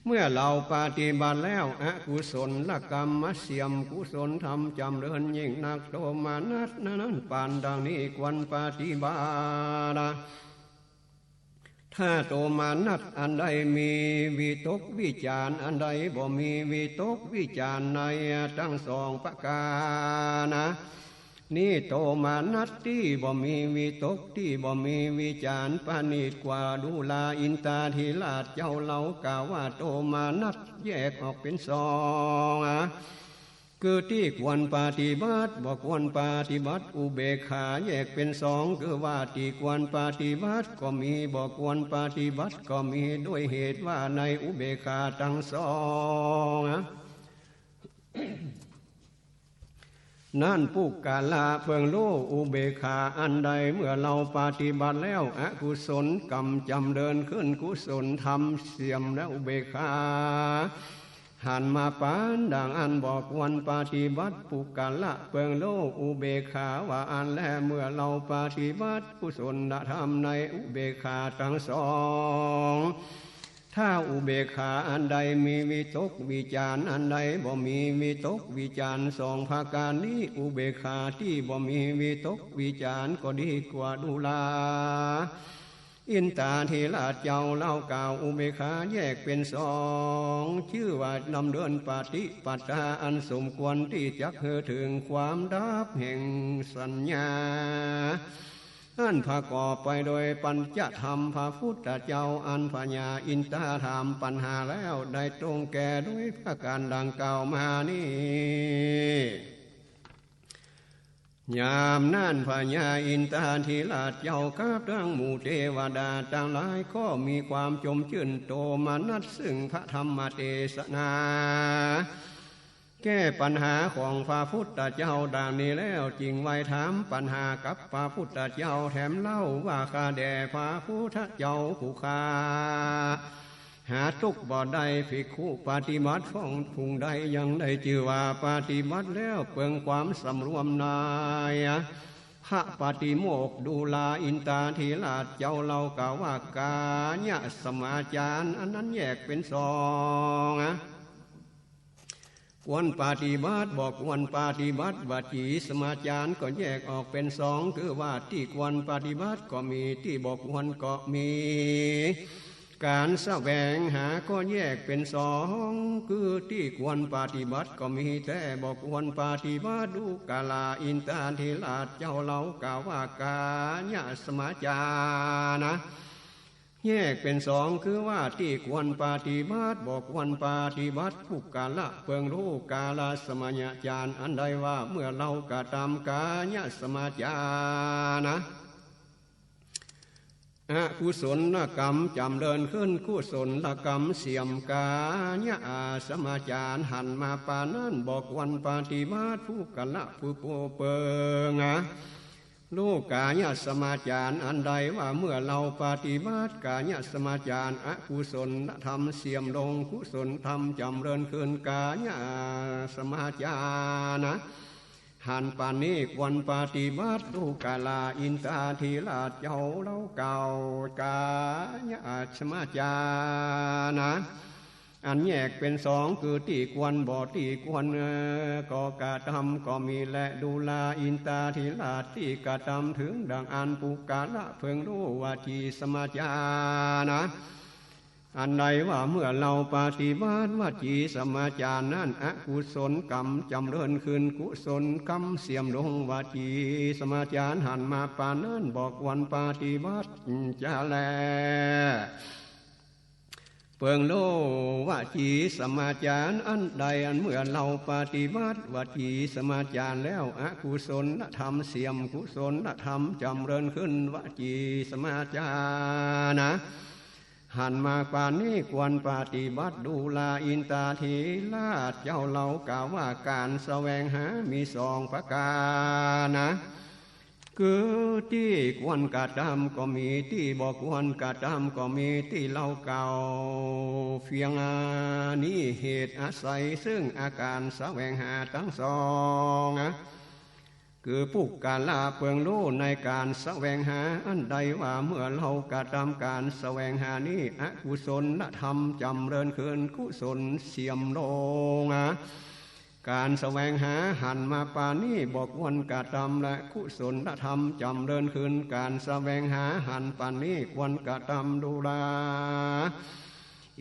เมื่อเฮาปฏิบัติแล้ว อกุศลกรรมเสื่อม กุศลธรรมจ๋ำเริญยิ่งนัก โตมนัสนั้นปานดังนี้ควรปฏิบัติ ถ้าโตมนัสอันใดมีวิตกวิจาร อันใดบ่มีวิตกวิจารในตังสองประก๋านนี้ โตมนัสตี้บ่มีวิตกตี้บ่มีวิจารประณีตกว่า ดูราอินทาธิราชเจ้า เฮากล่าวว่าโตมนัสแยกออกเป๋นสอง คือตี้ควรปฏิบัติ บ่ควรปฏิบัติ อุเบกขาแยกเป๋นสอง คือว่าตี้ควรปฏิบัติก็มี บ่ควรปฏิบัติก็มี ด้วยเหตุว่าในอุเบกขาตังสอง นั้นปุคคละเปิงฮู้ อุเบกขาอันใดเมื่อเฮาปฏิบัติแล้ว อกุศลกรรมจ๋ำเริญขึ้น กุศลธรรมเสื่อม และอุเบกขาหันมาปานดังอั้นบ่ควรปฏิบัติ ปุคคละเปิงฮู้ อุเบกขาว่าอั้นแล เมื่อเฮาปฏิบัติกุศลธรรมในอุเบกขาตังสอง ถ้าอุเบกขาอันใดมีวิตกวิจาร อันใดบ่มีวิตกวิจารสองประก๋านนี้ อุเบกขาตี้บ่มีวิตกวิจารก็ดีกว่า ดูราอินทาธิราชเจ้า เฮากล่าวอุเบกขาแยกเป๋นสอง จื้อว่าดำเนินปฏิปทาอันสมควรตี้จักหื้อเถิงความดับแห่งสัญญา อันประกอบไปโดยปัญจธรรม พระพุทธเจ้าอันพญาอินทาถามปัญหาแล้ว ได้ตรงแก่โดยประก๋านดังกล่าวมานี้ ยามนั้นพญาอินทาธิราชเจ้ากับตังหมู่เตวดาตังหลายก็มีความจมจื้นโตมนัสซึ่งพระธรรมเตสนา แก้ปัญหาของพระพุทธเจ้าดังนี้แล้ว จึงไหว้ถามปัญหากับพระพุทธเจ้าแถมเล่าว่า ข้าแด่พระพุทธเจ้าผู้ข้าหาตุ๊กข์บ่ได้ ภิกขุปฏิบัติของผู้ใดยังได้จื้อว่าปฏิบัติแล้วเปิงความสำรวมในพระปาติโมกข์ ดูราอินทาธิราชเจ้า เฮากล่าวว่ากายสมาจารอันนั้นแยกเป๋นสอง ควรปฏิบัติ บ่ควรปฏิบัติ วจีสมาจารก็แยกออกเป๋นสอง คือว่าตี้ควรปฏิบัติก็มี ตี้บ่ควรก็มี ก๋านแสวงหาก็แยกเป๋นสอง คือตี้ควรปฏิบัติก็มีแต๊บ่ควรปฏิบัติ ดูราอินทาธิราชเจ้า เฮากล่าวว่ากายสมาจาร แยกเป๋นสอง คือว่าตี้ควรปฏิบัติ บ่ควรปฏิบัติ ปุคคละเปิงฮู้ กายสมาจารอันใดว่าเมื่อเฮากระทำกายสมาจาร อกุศลกรรมจ๋ำเริญขึ้น กุศลกรรมเสื่อม กายสมาจารหันมาปานนั้น บ่ควรปฏิบัติ ปุคคละผู้เปิงฮู้ กายสมาจารอันใดว่าเมื่อเฮาปฏิบัติกายสมาจาร อกุศลธรรมเสื่อมลง กุศลธรรมจ๋ำเริญขึ้น กายสมาจารหันปานนี้ควรปฏิบัติ ดูราอินทาธิราชเจ้า เฮากล่าวกายสมาจาร อันแยกเป๋นสอง คือตี้ควรบ่ตี้ควร เอ่อ ก็กระทำก็มีแล ดูราอินทาธิราช ตี้กระทำเถิงดังอั้น ปุคคละเปิงฮู้ วจีสมาจาร อันใดว่าเมื่อเฮาปฏิบัติวจีสมาจารนั้น อกุศลกรรมจ๋ำเริญขึ้น กุศลกรรมเสื่อมลง วจีสมาจารหันมาปานนั้น บ่ควรปฏิบัติจาแล เปิงฮู้ วจีสมาจารอันใดอันเมื่อเฮาปฏิบัติวจีสมาจารแล้ว อกุศลธรรมเสื่อม กุศลธรรมจ๋ำเริญขึ้น วจีสมาจาร หันมาปานนี้ควรปฏิบัติ ดูราอินทาธิราชเจ้า เฮากล่าวว่าก๋านแสวงหามีสองประก๋าน นะ คือตี้ควรกระตำก็มี ตี้บ่ควรกระตำก็มี ตี้เฮาเก่าเพียงอันนี้ เหตุอาศัยซึ่งอาก๋านแสวงหาตังสอง คือปุคคละเปิงฮู้ในก๋านแสวงหาอันใดว่า เมื่อเฮากระตำก๋านแสวงหานี้ อกุศลธรรมจ๋ำเริญขึ้น กุศลเสื่อมลง ก๋านแสวงหาหันมาปานนี้บ่ควรกระตำ และกุศลธรรมจ๋ำเริญขึ้น ก๋านแสวงหาหันปานนี้ควรกระตำ ดูรา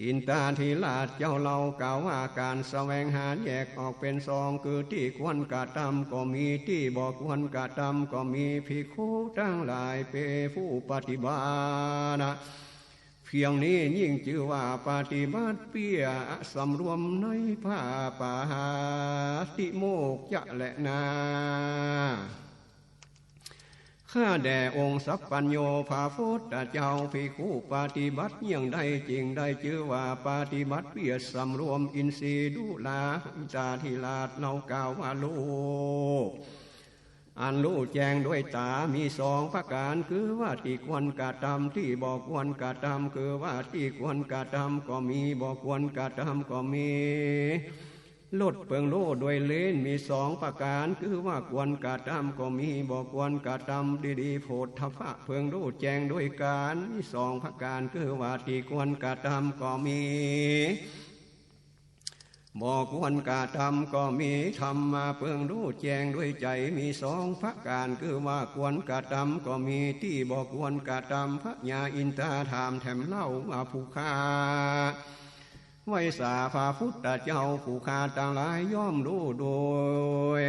อินทาธิราชเจ้า เฮากล่าวว่าก๋านแสวงหาแยกออกเป๋นสอง คือตี้ควรกระตำก็มี ตี้บ่ควรกระตำก็มี ภิกขุตังหลาย เป๋นผู้ปฏิบัติ เพียงนี้ยิ่งจื้อว่าปฏิบัติเปื้อสำรวมในพระปาติโมกข์จะแลนา ข้าแด่องค์สัพพัญญูพระพุทธเจ้า ภิกขุปฏิบัติเยี่ยงใดจึงได้จื้อว่าปฏิบัติเปื้อสำรวมอินทรีย์ ดูราอินทาธิราช เฮากล่าวว่ารูป อันฮู้แจ้งด้วยต๋ามีสองประก๋าน คือว่าตี้ควรกระตำ ตี้บ่ควรกระตำ คือว่าตี้ควรกระตำก็มี บ่ควรกระตำก็มี รสเปิงฮู้ด้วยลิ้นมีสองประก๋าน คือว่าควรกระตำก็มี บ่ควรกระตำ ดีๆ โผฏฐัพพะเปิงฮู้แจ้งด้วยกายมีสองประก๋าน คือว่าตี้ควรกระตำก็มี บ่ควรกระตำก็มี ธรรมะเปิงฮู้แจ้งด้วยใจ๋มีสองประก๋าน คือว่าควรกระตำก็มี ตี้บ่ควรกระตำ พญาอินทาถามแถมเล่าว่า ผู้ข้าไหว้สาพระพุทธเจ้า ผู้ข้าตังหลายย่อมฮู้โดย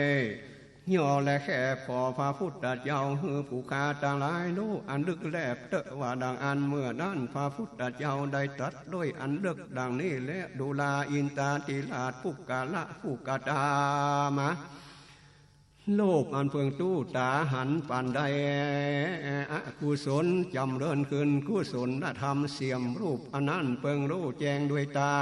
ย่อและแคบ ขอพระพุทธเจ้าหื้อผู้ข้าตังหลายฮู้อันลึกแลบเต๊อะ ว่าดังอั้น เมื่อนั้นพระพุทธเจ้าได้ตรัสด้วยอันลึกดังนี้แล ดูราอินทาธิราช ปุคคละผู้กระตำ รูปอันเปิงฮู้ต๋าหันปานใด อกุศลจ๋ำเริญขึ้น กุศลธรรมเสื่อม รูปอันนั้นเปิงฮู้แจ้งด้วยต๋า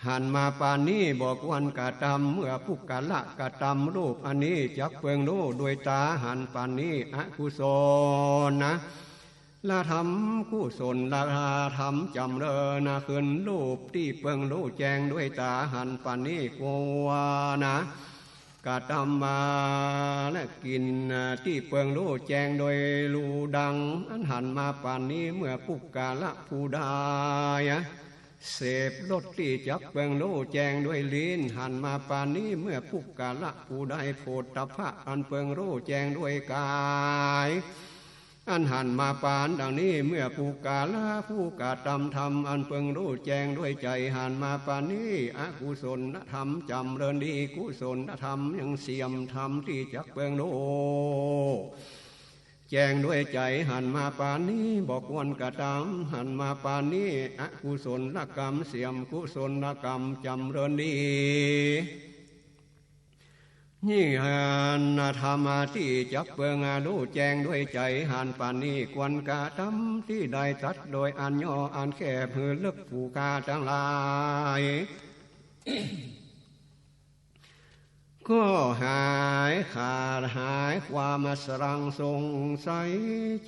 หันมาปานนี้บ่ควรกระตำ เมื่อปุคคละกระตำ รูปอันนี้จักเปิงฮู้ด้วยต๋าหันปานนี้ อกุศลธรรม กุศลธรรมจ๋ำเริญขึ้น รูปตี้เปิงฮู้แจ้งด้วยต๋าหันปานนี้ควรกระตำมา และกลิ่นตี้เปิงฮู้แจ้งด้วยฮูดัง อันหันมาปานนี้ เมื่อปุคคละผู้ใด เสพรสตี้จักเปิงฮู้แจ้งด้วยลิ้น หันมาปานนี้ เมื่อปุคคละผู้ใด โผฏฐัพพะอันเปิงฮู้แจ้งด้วยกาย อันหันมาปานดังนี้ เมื่อปุคคละผู้กระตำธรรมอันเปิงฮู้แจ้งด้วยใจ๋ หันมาปานนี้ อกุศลธรรมจ๋ำเริญดี กุศลธรรมยังเสื่อม ธรรมตี้จักเปิงฮู้ แจ้งด้วยใจ๋หันมาปานนี้ บ่ควรกระตำ หันมาปานนี้ อกุศลกรรมเสื่อม กุศลกรรมจ๋ำเริญดี ยิ่งหันธรรมตี้จักเปิงฮู้แจ้งด้วยใจ๋หันปานนี้ควรกระตำ ตี้ได้ตรัสโดยอันย่ออันแคบหื้อลึก ผู้ข้าตังหลาย ก็หายขาดหายความสรังสงสัย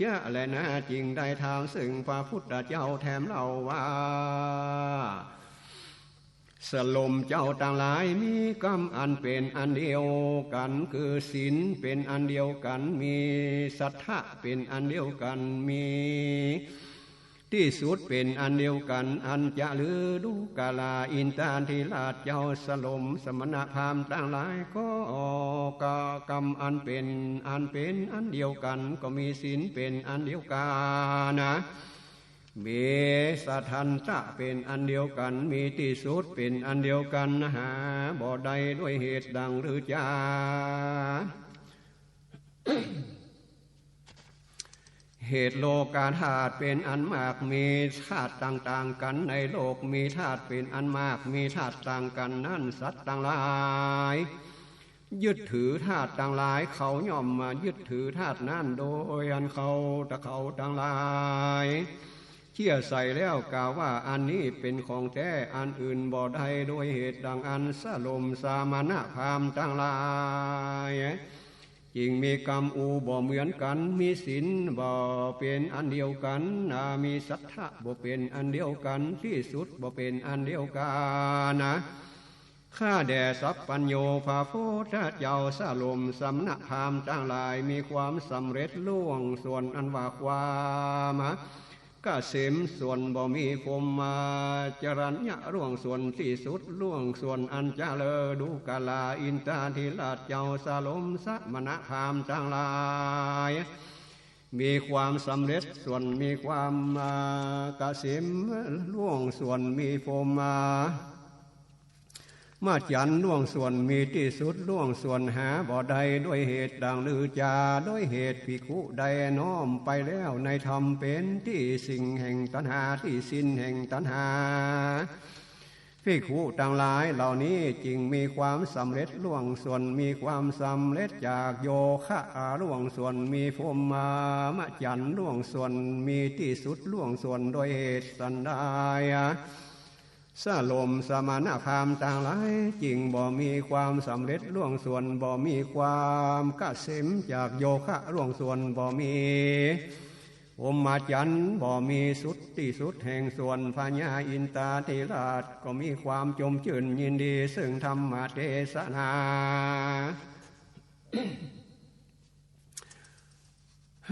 จะแลนา จึงได้ถามซึ่งพระพุทธเจ้าแถมเล่าว่า สลมเจ้าตังหลาย มีกำอันเป๋นอันเดียวกั๋น คือศีลเป๋นอันเดียวกั๋น มีสัตถะเป๋นอันเดียวกั๋น มี ตี้สุดเป๋นอันเดียวกั๋น อันจะลือดูกราอินทาธิราชเจ้า สลมสมณพราหมณ์ตังหลาย ก็ ก็กำอันเป๋น อันเป๋นอันเดียวกั๋น ก็มีศีลเป๋นอันเดียวกั๋นนา มีสัตถันตะเป๋นอันเดียวกั๋น มีตี้สุดเป๋นอันเดียวกั๋น หาบ่ได้ด้วยเหตุดังหรือจา เหตุโลกธาตุเป๋นอันมาก มีธาตุต่างๆ กั๋น ในโลกมีธาตุเป๋นอันมาก มีธาตุต่างกั๋นนั้น สัตว์ตังหลาย ยึดถือธาตุตังหลาย เขาย่อมมายึดถือธาตุนั้น โดยอันเขา แต่เขาตังหลาย เตี้ยใส่แล้วกล่าวว่าอันนี้เป๋นของแต๊ อันอื่นบ่ได้ โดยเหตุดังอั้นสลมสมณพราหมณ์ตังหลาย จึงมีกำอู้บ่เหมือนกั๋น มีศีลบ่เป๋นอันเดียวกั๋น อา มีสัตถะบ่เป๋นอันเดียวกั๋น ตี้สุดบ่เป๋นอันเดียวกั๋นนะ ข้าแด่สัพพัญญูพระพุทธเจ้า สลมสมณพราหมณ์ตังหลาย มีความสำเร็จล่วงส่วนอันว่าความเกษม ส่วนบ่มีพรหมจรรยะ ล่วงส่วนตี้สุด ล่วงส่วนอันจะเลิศ ดูกราอินทาธิราชเจ้า สลมสมณพราหมณ์ตังหลาย มีความสำเร็จส่วนมีความเกษม ล่วงส่วนมีพรหม มาจันล่วงส่วนมีตี้สุด ล่วงส่วนหาบ่ได้ ด้วยเหตุดังลือจา ด้วยเหตุภิกขุได้น้อมไปแล้วในธรรมเป๋นตี้สิ่งแห่งตัณหา ตี้สิ้นแห่งตัณหา ภิกขุตังหลายเหล่านี้จึงมีความสำเร็จล่วงส่วน มีความสำเร็จจากโยคะ ล่วงส่วนมีพรหม มาจันล่วงส่วนมีตี้สุด ล่วงส่วนโดยเหตุสันใด สลมสมณพราหมณ์ตังหลาย จึงบ่มีความสำเร็จล่วงส่วน บ่มีความเกษมจากโยคะ ล่วงส่วนบ่มีพรหมจรรย์ บ่มีสุดตี้สุดแห่งส่วน พญาอินทาธิราชก็มีความจมจื้นยินดีซึ่งธรรมเทศนา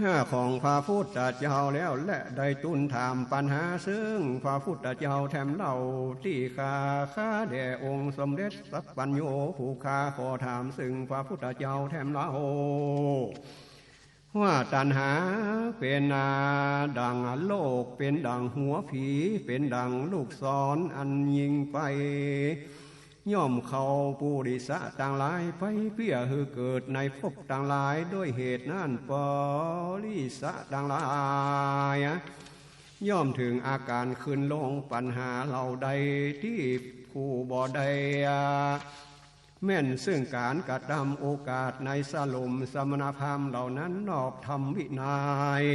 ห้าของพระพุทธเจ้าแล้ว และได้ทูลถามปัญหาซึ่งพระพุทธเจ้าแถมเล่าตี้ข้า ข้าแด่องค์สมเด็จสัพพัญญูผู้ข้าขอถามซึ่งพระพุทธเจ้าแถมเล่า ว่าตัณหาเป๋นดังโรค เป๋นดังหัวผี เป๋นดังลูกศรอันยิงไป ย่อมเข้าปุริสะตังหลายไป เปื้อหื้อเกิดในภพตังหลาย ด้วยเหตุนั้นปุริสะตังหลาย ย่อมเถิงอาก๋านขึ้นลง ปัญหาเหล่าใดตี้ผู้บ่ได้แม่นซึ่งก๋านกระตำโอกาสในสลมสมณพราหมณ์เหล่านั้นนอกธรรมวินัย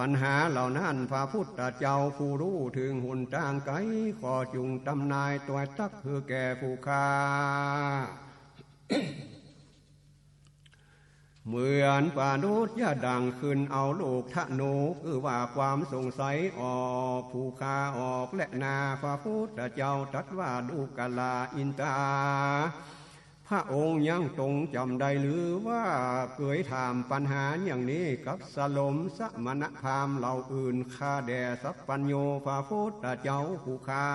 ปัญหาเหล่านั้นพระพุทธเจ้าผู้ฮู้เถิงหนตางไกล ก็จุ่งตำนายตวยตักหื้อแก่ผู้ข้า เหมือนปะนุษย์ยะดังขึ้นเอาลูกธนู คือว่าความสงสัยออก ผู้ข้าออก และนาพระพุทธเจ้าตรัสว่า ดูกราอินทา พระองค์ยังตรงจ๋ำได้หรือว่าเกยถามปัญหาอย่างนี้กับสลมสมณพราหมณ์เหล่าอื่น ข้าแด่สัพพัญญูพระพุทธเจ้าผู้ข้า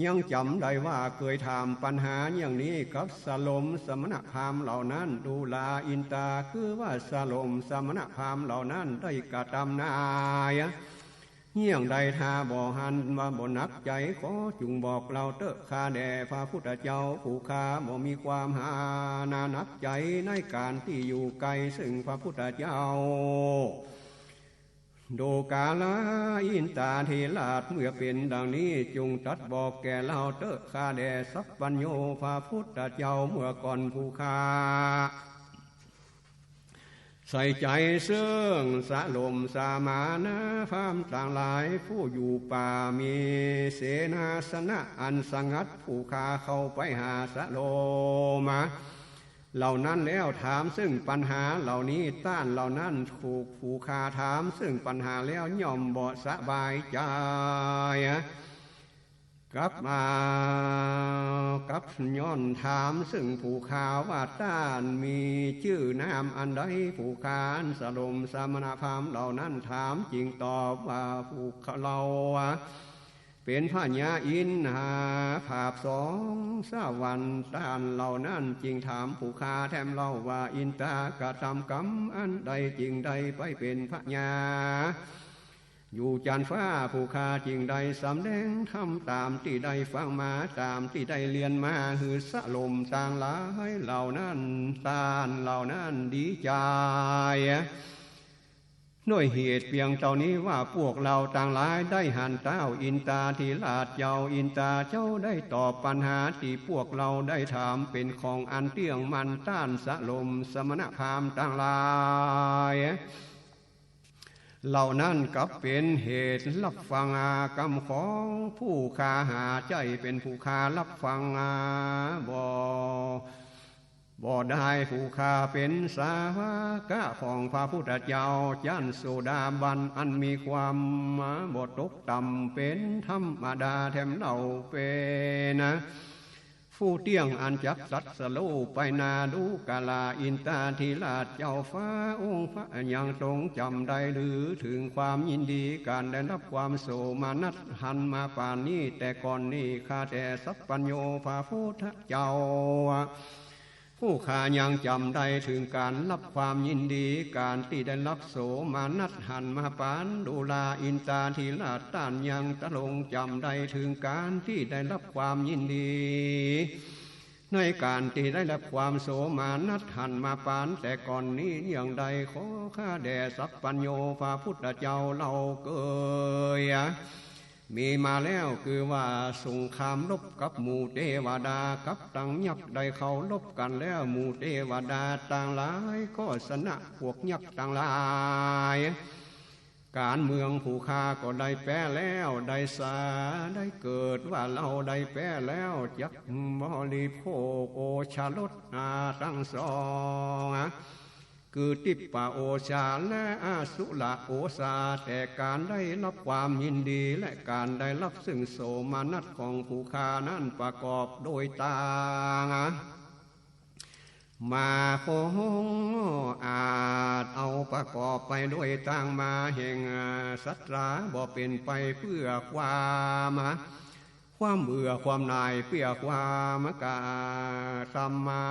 ยังจ๋ำได้ว่าเกยถามปัญหาอย่างนี้กับสลมสมณพราหมณ์เหล่านั้น ดูราอินทา คือว่าสลมสมณพราหมณ์เหล่านั้นได้กระตำนาย เยี่ยงใดถ้าบ่หันว่าบ่หนักใจ๋ ขอจุ่งบอกเล่าเต๊อะข้าแด่พระพุทธเจ้าผู้ข้าบ่มีความหานาหนักใจ๋ในก๋านตี้อยู่ไกลซึ่งพระพุทธเจ้า ดูกราอินทาธิราช เมื่อเป๋นดังนี้จุ่งตรัสบอกแก่เฮาเต๊อะข้าแด่สัพพัญญูพระพุทธเจ้าเมื่อก่อนผู้ข้า ใส่ใจ๋ซึ่งสลมสมณพราหมณ์ตังหลาย ผู้อยู่ป่ามีเสนาสนะอันสงัด ผู้ข้าเข้าไปหาสลมเหล่านั้นแล้วถามซึ่งปัญหาเหล่านี้ ต้านเหล่านั้นถูกผู้ข้าถามซึ่งปัญหาแล้วย่อมบ่สบายใจ๋ กับมา กับย้อนถามซึ่งผู้ข้าว่า ต้านมีจื้อนามอันใด ผู้ข้าอันสลมสมณพราหมณ์เหล่านั้นถามจึงตอบว่า ผู้ข้าเฮาเป๋นพญาอินทร์หาผาบสองสวรรค์ ต้านเหล่านั้นจึงถามผู้ข้าแถมเล่าว่า อินทากระตำกรรมอันใดจึงได้ไปเป๋นพญา อยู่จั๊นฟ้า ผู้ข้าจึงได้สำแดงธรรมต๋ามตี้ได้ฟังมา ต๋ามตี้ได้เฮียนมา หื้อสลมตังหลายเหล่านั้น ต้านเหล่านั้นดีใจ๋ ด้วยเหตุเปียงเต้านี้ว่า พวกเฮาตังหลายได้หันต้าวอินทาธิราชเจ้าอินทาเจ้าได้ตอบปัญหาตี้พวกเฮาได้ถามเป๋นของอันเตี้ยงมั่น ต้านสลมสมณพราหมณ์ตังหลาย เหล่านั้นกลับเป๋นเหตุฮับฟังกำของผู้ข้าหาใจ้เป๋นผู้ข้าฮับฟังบ่ บ่ได้ ผู้ข้าเป๋นสาวกะของพระพุทธเจ้าจั้นโสดาบันอันมีความบ่ตกต่ำเป๋นธรรมดาแถมเล่า เป๋นผู้เตี้ยงอันจักตรัสรู้ไปนา ดูกราอินทาธิราชเจ้าฟ้าองค์พระยังตรงจ๋ำได้หรือเถิงความยินดีก๋านได้ฮับความโสมนัสหันมาป๋านนี้แต่ก่อนนี้ ข้าแต่สัพพัญญูพระพุทธเจ้า ผู้ข้ายังจ๋ำได้เถิงก๋านฮับความยินดีก๋านตี้ได้ฮับโสมนัสหันมาป๋าน ดูราอินทาธิราชต้านยังตรงจ๋ำได้เถิงก๋านตี้ได้ฮับความยินดี ในก๋านตี้ได้ฮับความโสมนัสหันมาป๋านแต่ก่อนนี้เยี่ยงใด ขอข้าแด่สัพพัญญูพระพุทธเจ้าเล่าเกย มีมาแล้ว คือว่าสงครามรบกับหมู่เตวดากับตังยักษ์ได้เข้ารบกั๋นแล้ว หมู่เตวดาตังหลายก็สนะพวกยักษ์ตังหลาย ก๋านเมืองผู้ข้าก็ได้แป๊แล้ว ได้สา ได้เกิดว่าเฮาได้แป๊แล้ว จักบริโภคโอชารสอาตังสอง คือทิพปโอชาและอสุรโอชา แต่ก๋านได้ฮับความยินดีและก๋านได้ฮับซึ่งโสมนัสของผู้ข้านั้นประกอบโดยตาง มาคงอาจเอาประกอบไปโดยตางมาแห่งสัตราบ่เป๋นไปเปื้อความ ความเบื่อความหน่าย เปื้อความกระทำมา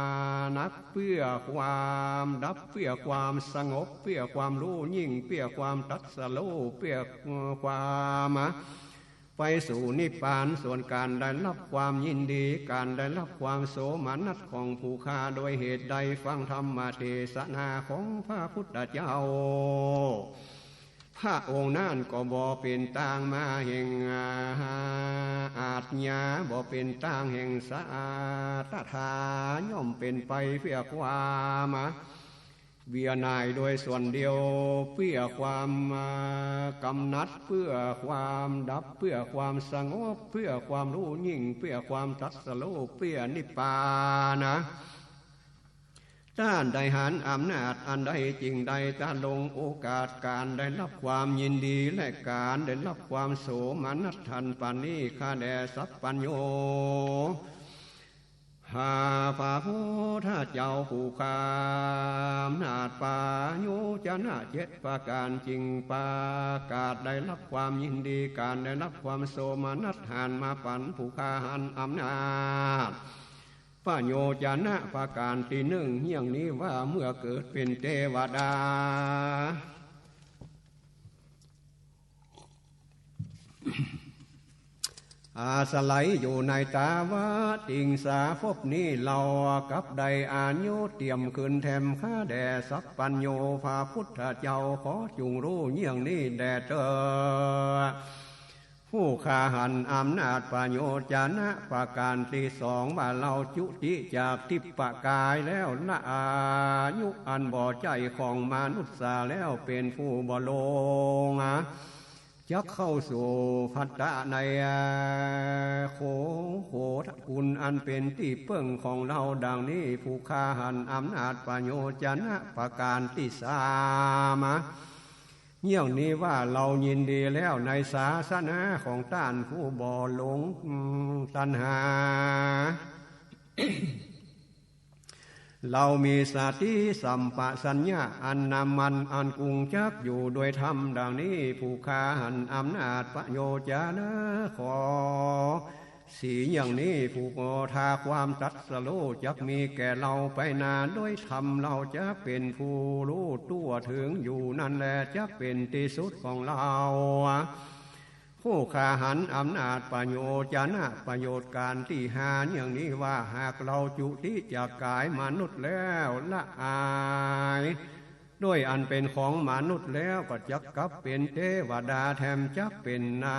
นัก เปื้อความดับ เปื้อความสงบ เปื้อความฮู้ยิ่ง เปื้อความตรัสฮู้ เปื้อความไปสู่นิพพาน ส่วนก๋านได้ฮับความยินดี ก๋านได้ฮับความโสมนัสของผู้ข้าโดยเหตุใด ฟังธรรมเตสนาของพระพุทธเจ้า พระองค์นั้นก็บ่เป๋นตางมาแห่งอาชญา บ่เป๋นตางแห่งสัตถา ย่อมเป๋นไปเปื้อความเบื่อหน่ายโดยส่วนเดียว เปื้อความกำหนัด เปื้อความดับ เปื้อความสงบ เปื้อความฮู้ยิ่ง เปื้อความตรัสฮู้ เปื้อนิพพาน ต้านได้หันอำนาจอันใดจึ่งได้ตรงโอกาสก๋านได้ฮับความยินดีและก๋านได้ฮับความโสมนัสหันปานนี้ ข้าแด่สัพพัญญู หาพระพุทธเจ้าผู้ข้าอำนาจปโยจนะเจ็ดประก๋านจึ่งประกาศได้ฮับความยินดีก๋านได้ฮับความโสมนัสหันมาปันผู้ข้าหันอำนาจ ปโยจนะประก๋านตี้นึ่ง เยี่ยงนี้ว่า เมื่อเกิดเป๋นเตวดา อาศัยอยู่ในตาวติงสาภพนี้ เฮากับได้อายุเตี้ยมขึ้นแถม ข้าแด่สัพพัญญูพระพุทธเจ้า ขอจุ่งฮู้เยี่ยงนี้แด่เต๊อะ ผู้ข้าหันอำนาจปโยจนะประก๋านตี้สองว่า เฮาจุติจากทิพย์กายแล้ว ละอายุอันบ่ใจ้ของมนุษย์สาแล้ว เป๋นผู้บ่ลง จักเข้าสู่ภัตตะในโค โคตกุลอันเป๋นตี้เปิ้งของเฮาดังนี้ ผู้ข้าหันอำนาจปโยจนะประก๋านตี้สาม เยี่ยงนี้ว่า เฮายินดีแล้วในศาสนาของต้านผู้บ่หลงตัณหา เฮามีสติสัมปชัญญะอันหนามั่นอันกุงจักอยู่ด้วยธรรมดังนี้ ผู้ข้าหันอำนาจปโยจนะ ขอ สีอย่างนี้ ผู้ก็ถ้าความตรัสฮู้จักมีแก่เฮาไปนา ด้วยธรรมเฮาจักเป๋นผู้ฮู้ทั่วเถิงอยู่นั้นแล จักเป๋นตี้สุดของเฮา ผู้ข้าหันอำนาจปโยจนะประโยชน์ก๋านตี้ห้าอย่างนี้ว่า หากเฮาจุติจากกายมนุษย์แล้ว ละอาย ด้วยอันเป๋นของมนุษย์แล้ว ก็จักกลับเป๋นเตวดาแถม จักเป๋นนา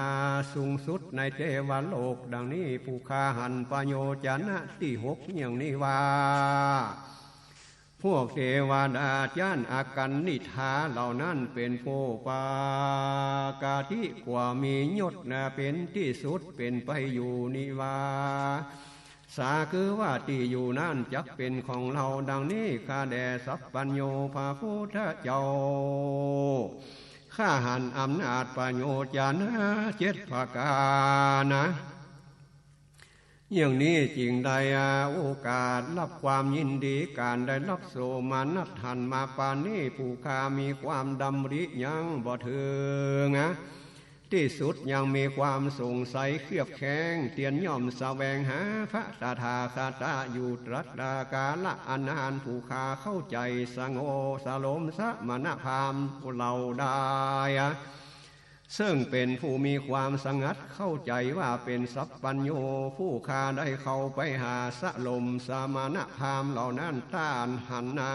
สูงสุดในเตวโลก ดังนี้ ผู้ข้าหันปโยจนะตี้หกอย่างนี้ว่า พวกเตวดาจั้นอากัณฑิธาเหล่านั้นเป๋นผู้ปกติกว่ามียศนาเป๋นตี้สุดเป๋นไปอยู่นิวาสา คือว่าตี้อยู่นั้นจักเป๋นของเฮา ดังนี้ข้าแด่สัพพัญญูพระพุทธเจ้า ข้าหันอำนาจประโยชน์จานะเจ็ดประก๋านนะ อย่างนี้จึงได้โอกาสฮับความยินดีก๋านได้ฮับโสมนัสหันมาปานนี้ ผู้ข้ามีความดำริยังบ่เถิงตี้สุด ยังมีความสงสัยเคลือบแคลง เตียนย่อมแสวงหาพระตถาคตะอยู่ตรัสกาละอันนาน ผู้ข้าเข้าใจ๋สงบสรมสมณพราหมณ์เหล่าได้ ซึ่งเป๋นผู้มีความสงัดเข้าใจ๋ว่าเป๋นสัพพัญญู ผู้ข้าได้เข้าไปหาสรมสมณพราหมณ์เหล่านั้น ต้านหันนา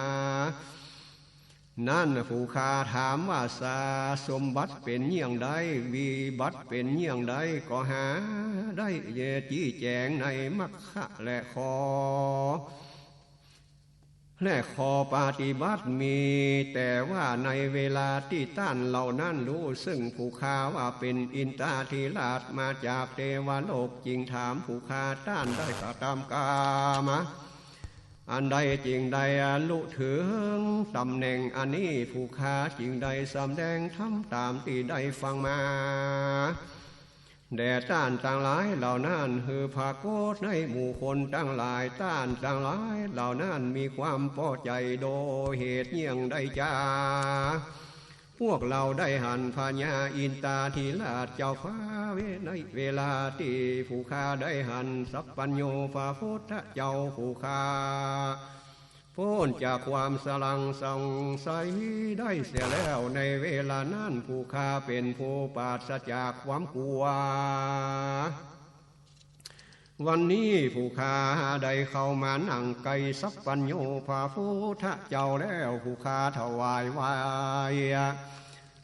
นั้นผู้ข้าถามว่าสมบัติเป๋นอย่างใด วิบัติเป๋นอย่างใด ก็หาได้จี้แจ๋งในมรรคะและข้อ และข้อปฏิบัติมี แต่ว่าในเวลาตี้ต้านเหล่านั้นฮู้ซึ่งผู้ข้าว่าเป๋นอินทาธิราชมาจากเตวโลก จึงถามผู้ข้า ต้านได้กระทำกรรมอันใดจึงได้ลุเถิงต๋ำแหน่งอันนี้ ผู้ข้าจึงได้สำแดงธรรมต๋ามตี้ได้ฟังมา แด่ต้านตังหลายเหล่านั้น หื้อปรากฏในหมู่คนตังหลาย ต้านตังหลายเหล่านั้นมีความปอใจ๋โดยเหตุเยี่ยงใดจา พวกเฮาได้หันพญาอินทาธิราชเจ้าฟ้า ในเวลาตี้ผู้ข้าได้หันสัพพัญญูพระพุทธเจ้า ผู้ข้า ป๊นจากความสลังสงสัยได้เสียแล้ว ในเวลานั้นผู้ข้าเป๋นผู้ปราศจากความกลัว วันนี้ผู้ข้าได้เข้ามานั่งใก้สัพพัญญูพระพุทธเจ้าแล้ว ผู้ข้าถวายไหว้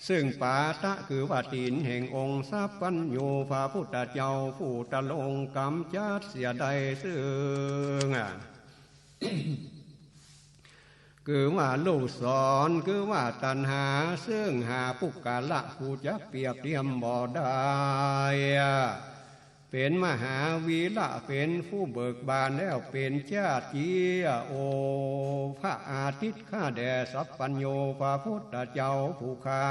ซึ่งปาตะคือว่าตี๋นแห่งองค์สัพพัญญูพระพุทธเจ้า ผู้ตะลงกำจัดเสียได้ซึ่ง คือว่าลูกศร คือว่าตัณหา ซึ่งหาปุคคละผู้จะเปรียบเทียมบ่ได้ เป๋นมหาวีระ เป๋นผู้เบิกบานแล้ว เป๋นเจ้าเจี้ย โอ พระอาทิตย์ ข้าแด่สัพพัญญูพระพุทธเจ้าผู้ข้า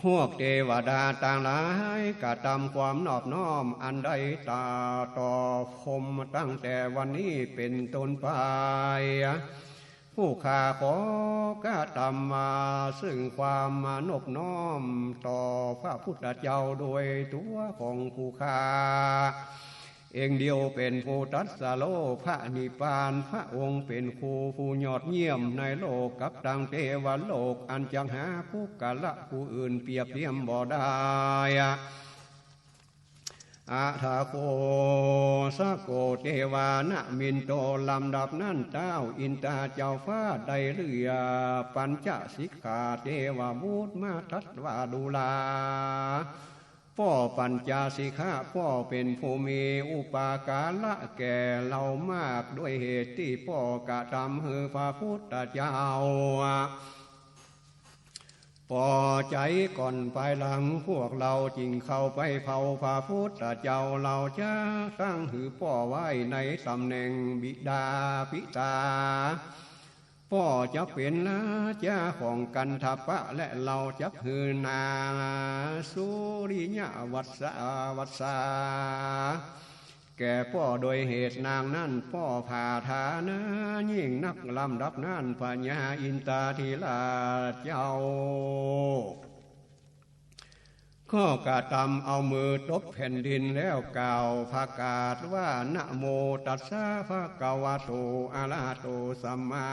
พวกเตวดาตังหลายกระทำความนอบน้อมอันใดต่อ ต่อพรหมตั้งแต่วันนี้เป๋นต้นไป ผู้ข้าขอกระทำมาซึ่งความนอบน้อมต่อพระพุทธเจ้าโดยตั๋วของผู้ข้า เองเดียวเป๋นผู้ตรัสรู้พระนิพพาน พระองค์เป๋นครูผู้ยอดเยี่ยมในโลกกับตังเตวโลก อันจักหาปุคคละผู้อื่นเปรียบเทียมบ่ได้ อะถะโข สะโข เตวานะมินโท ลำดับนั้นท้าวอินทาเจ้าฟ้าได้เรียกปัญจสิกขาเทวบุตรมาตรัสว่า ดูรา ป้อปัญจสิกขา ป้อเป๋นผู้มีอุปการะแก่เฮามาก ด้วยเหตุตี้ป้อกระทำหื้อพระพุทธเจ้าปอใจ๋ก่อน ภายหลังพวกเฮาจึงเข้าไปเฝ้าพระพุทธเจ้า เฮาจะตั้งหื้อป้อไว้ในตำแหน่งบิดาปิตา ป้อจะเป๋นราชาของกันทปะ และเฮาจะหื้อนางสุริยวัสสา วัสสา แก่ป้อ โดยเหตุนางนั้นป้อผาดฐานะยิ่งนัก ลำดับนั้นพญาอินทาธิราชเจ้า ก็กระทำเอามือตบแผ่นดินแล้วกล่าวประกาศว่า นะโมตัสสะภะคะวะโต อะระหะโต สัมมา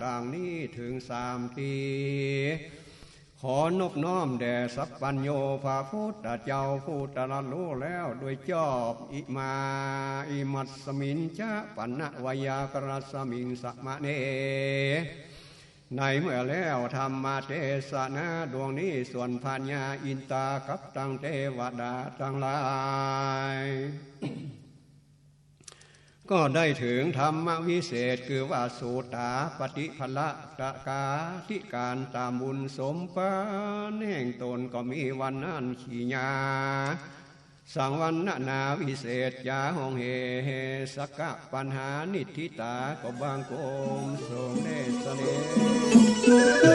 ดังนี้เถิงสามที ขอนอบน้อมแด่สัพพัญญูพระพุทธเจ้าผู้ตรัสรู้แล้วโดยชอบ อิมา อิมัสมิญจะ ปัณณวายากรัสมิง สมะเณ ในเมื่อแล้วธรรมเตสนาดวงนี้ ส่วนพญาอินทากับตังเตวดาตังหลาย ก็ได้เถิงธรรมวิเศษ คือว่า สุตตาปฏิภละตะกา ตี้ก๋านต๋ามบุญสมปานแห่งต๋น ก็มีวันนั้นขี้หยา สังวรรณนาวิเศษจาห้องเฮ สักกะปัญหานิทธิตา ก็บังคมสมเด็จเสด็จ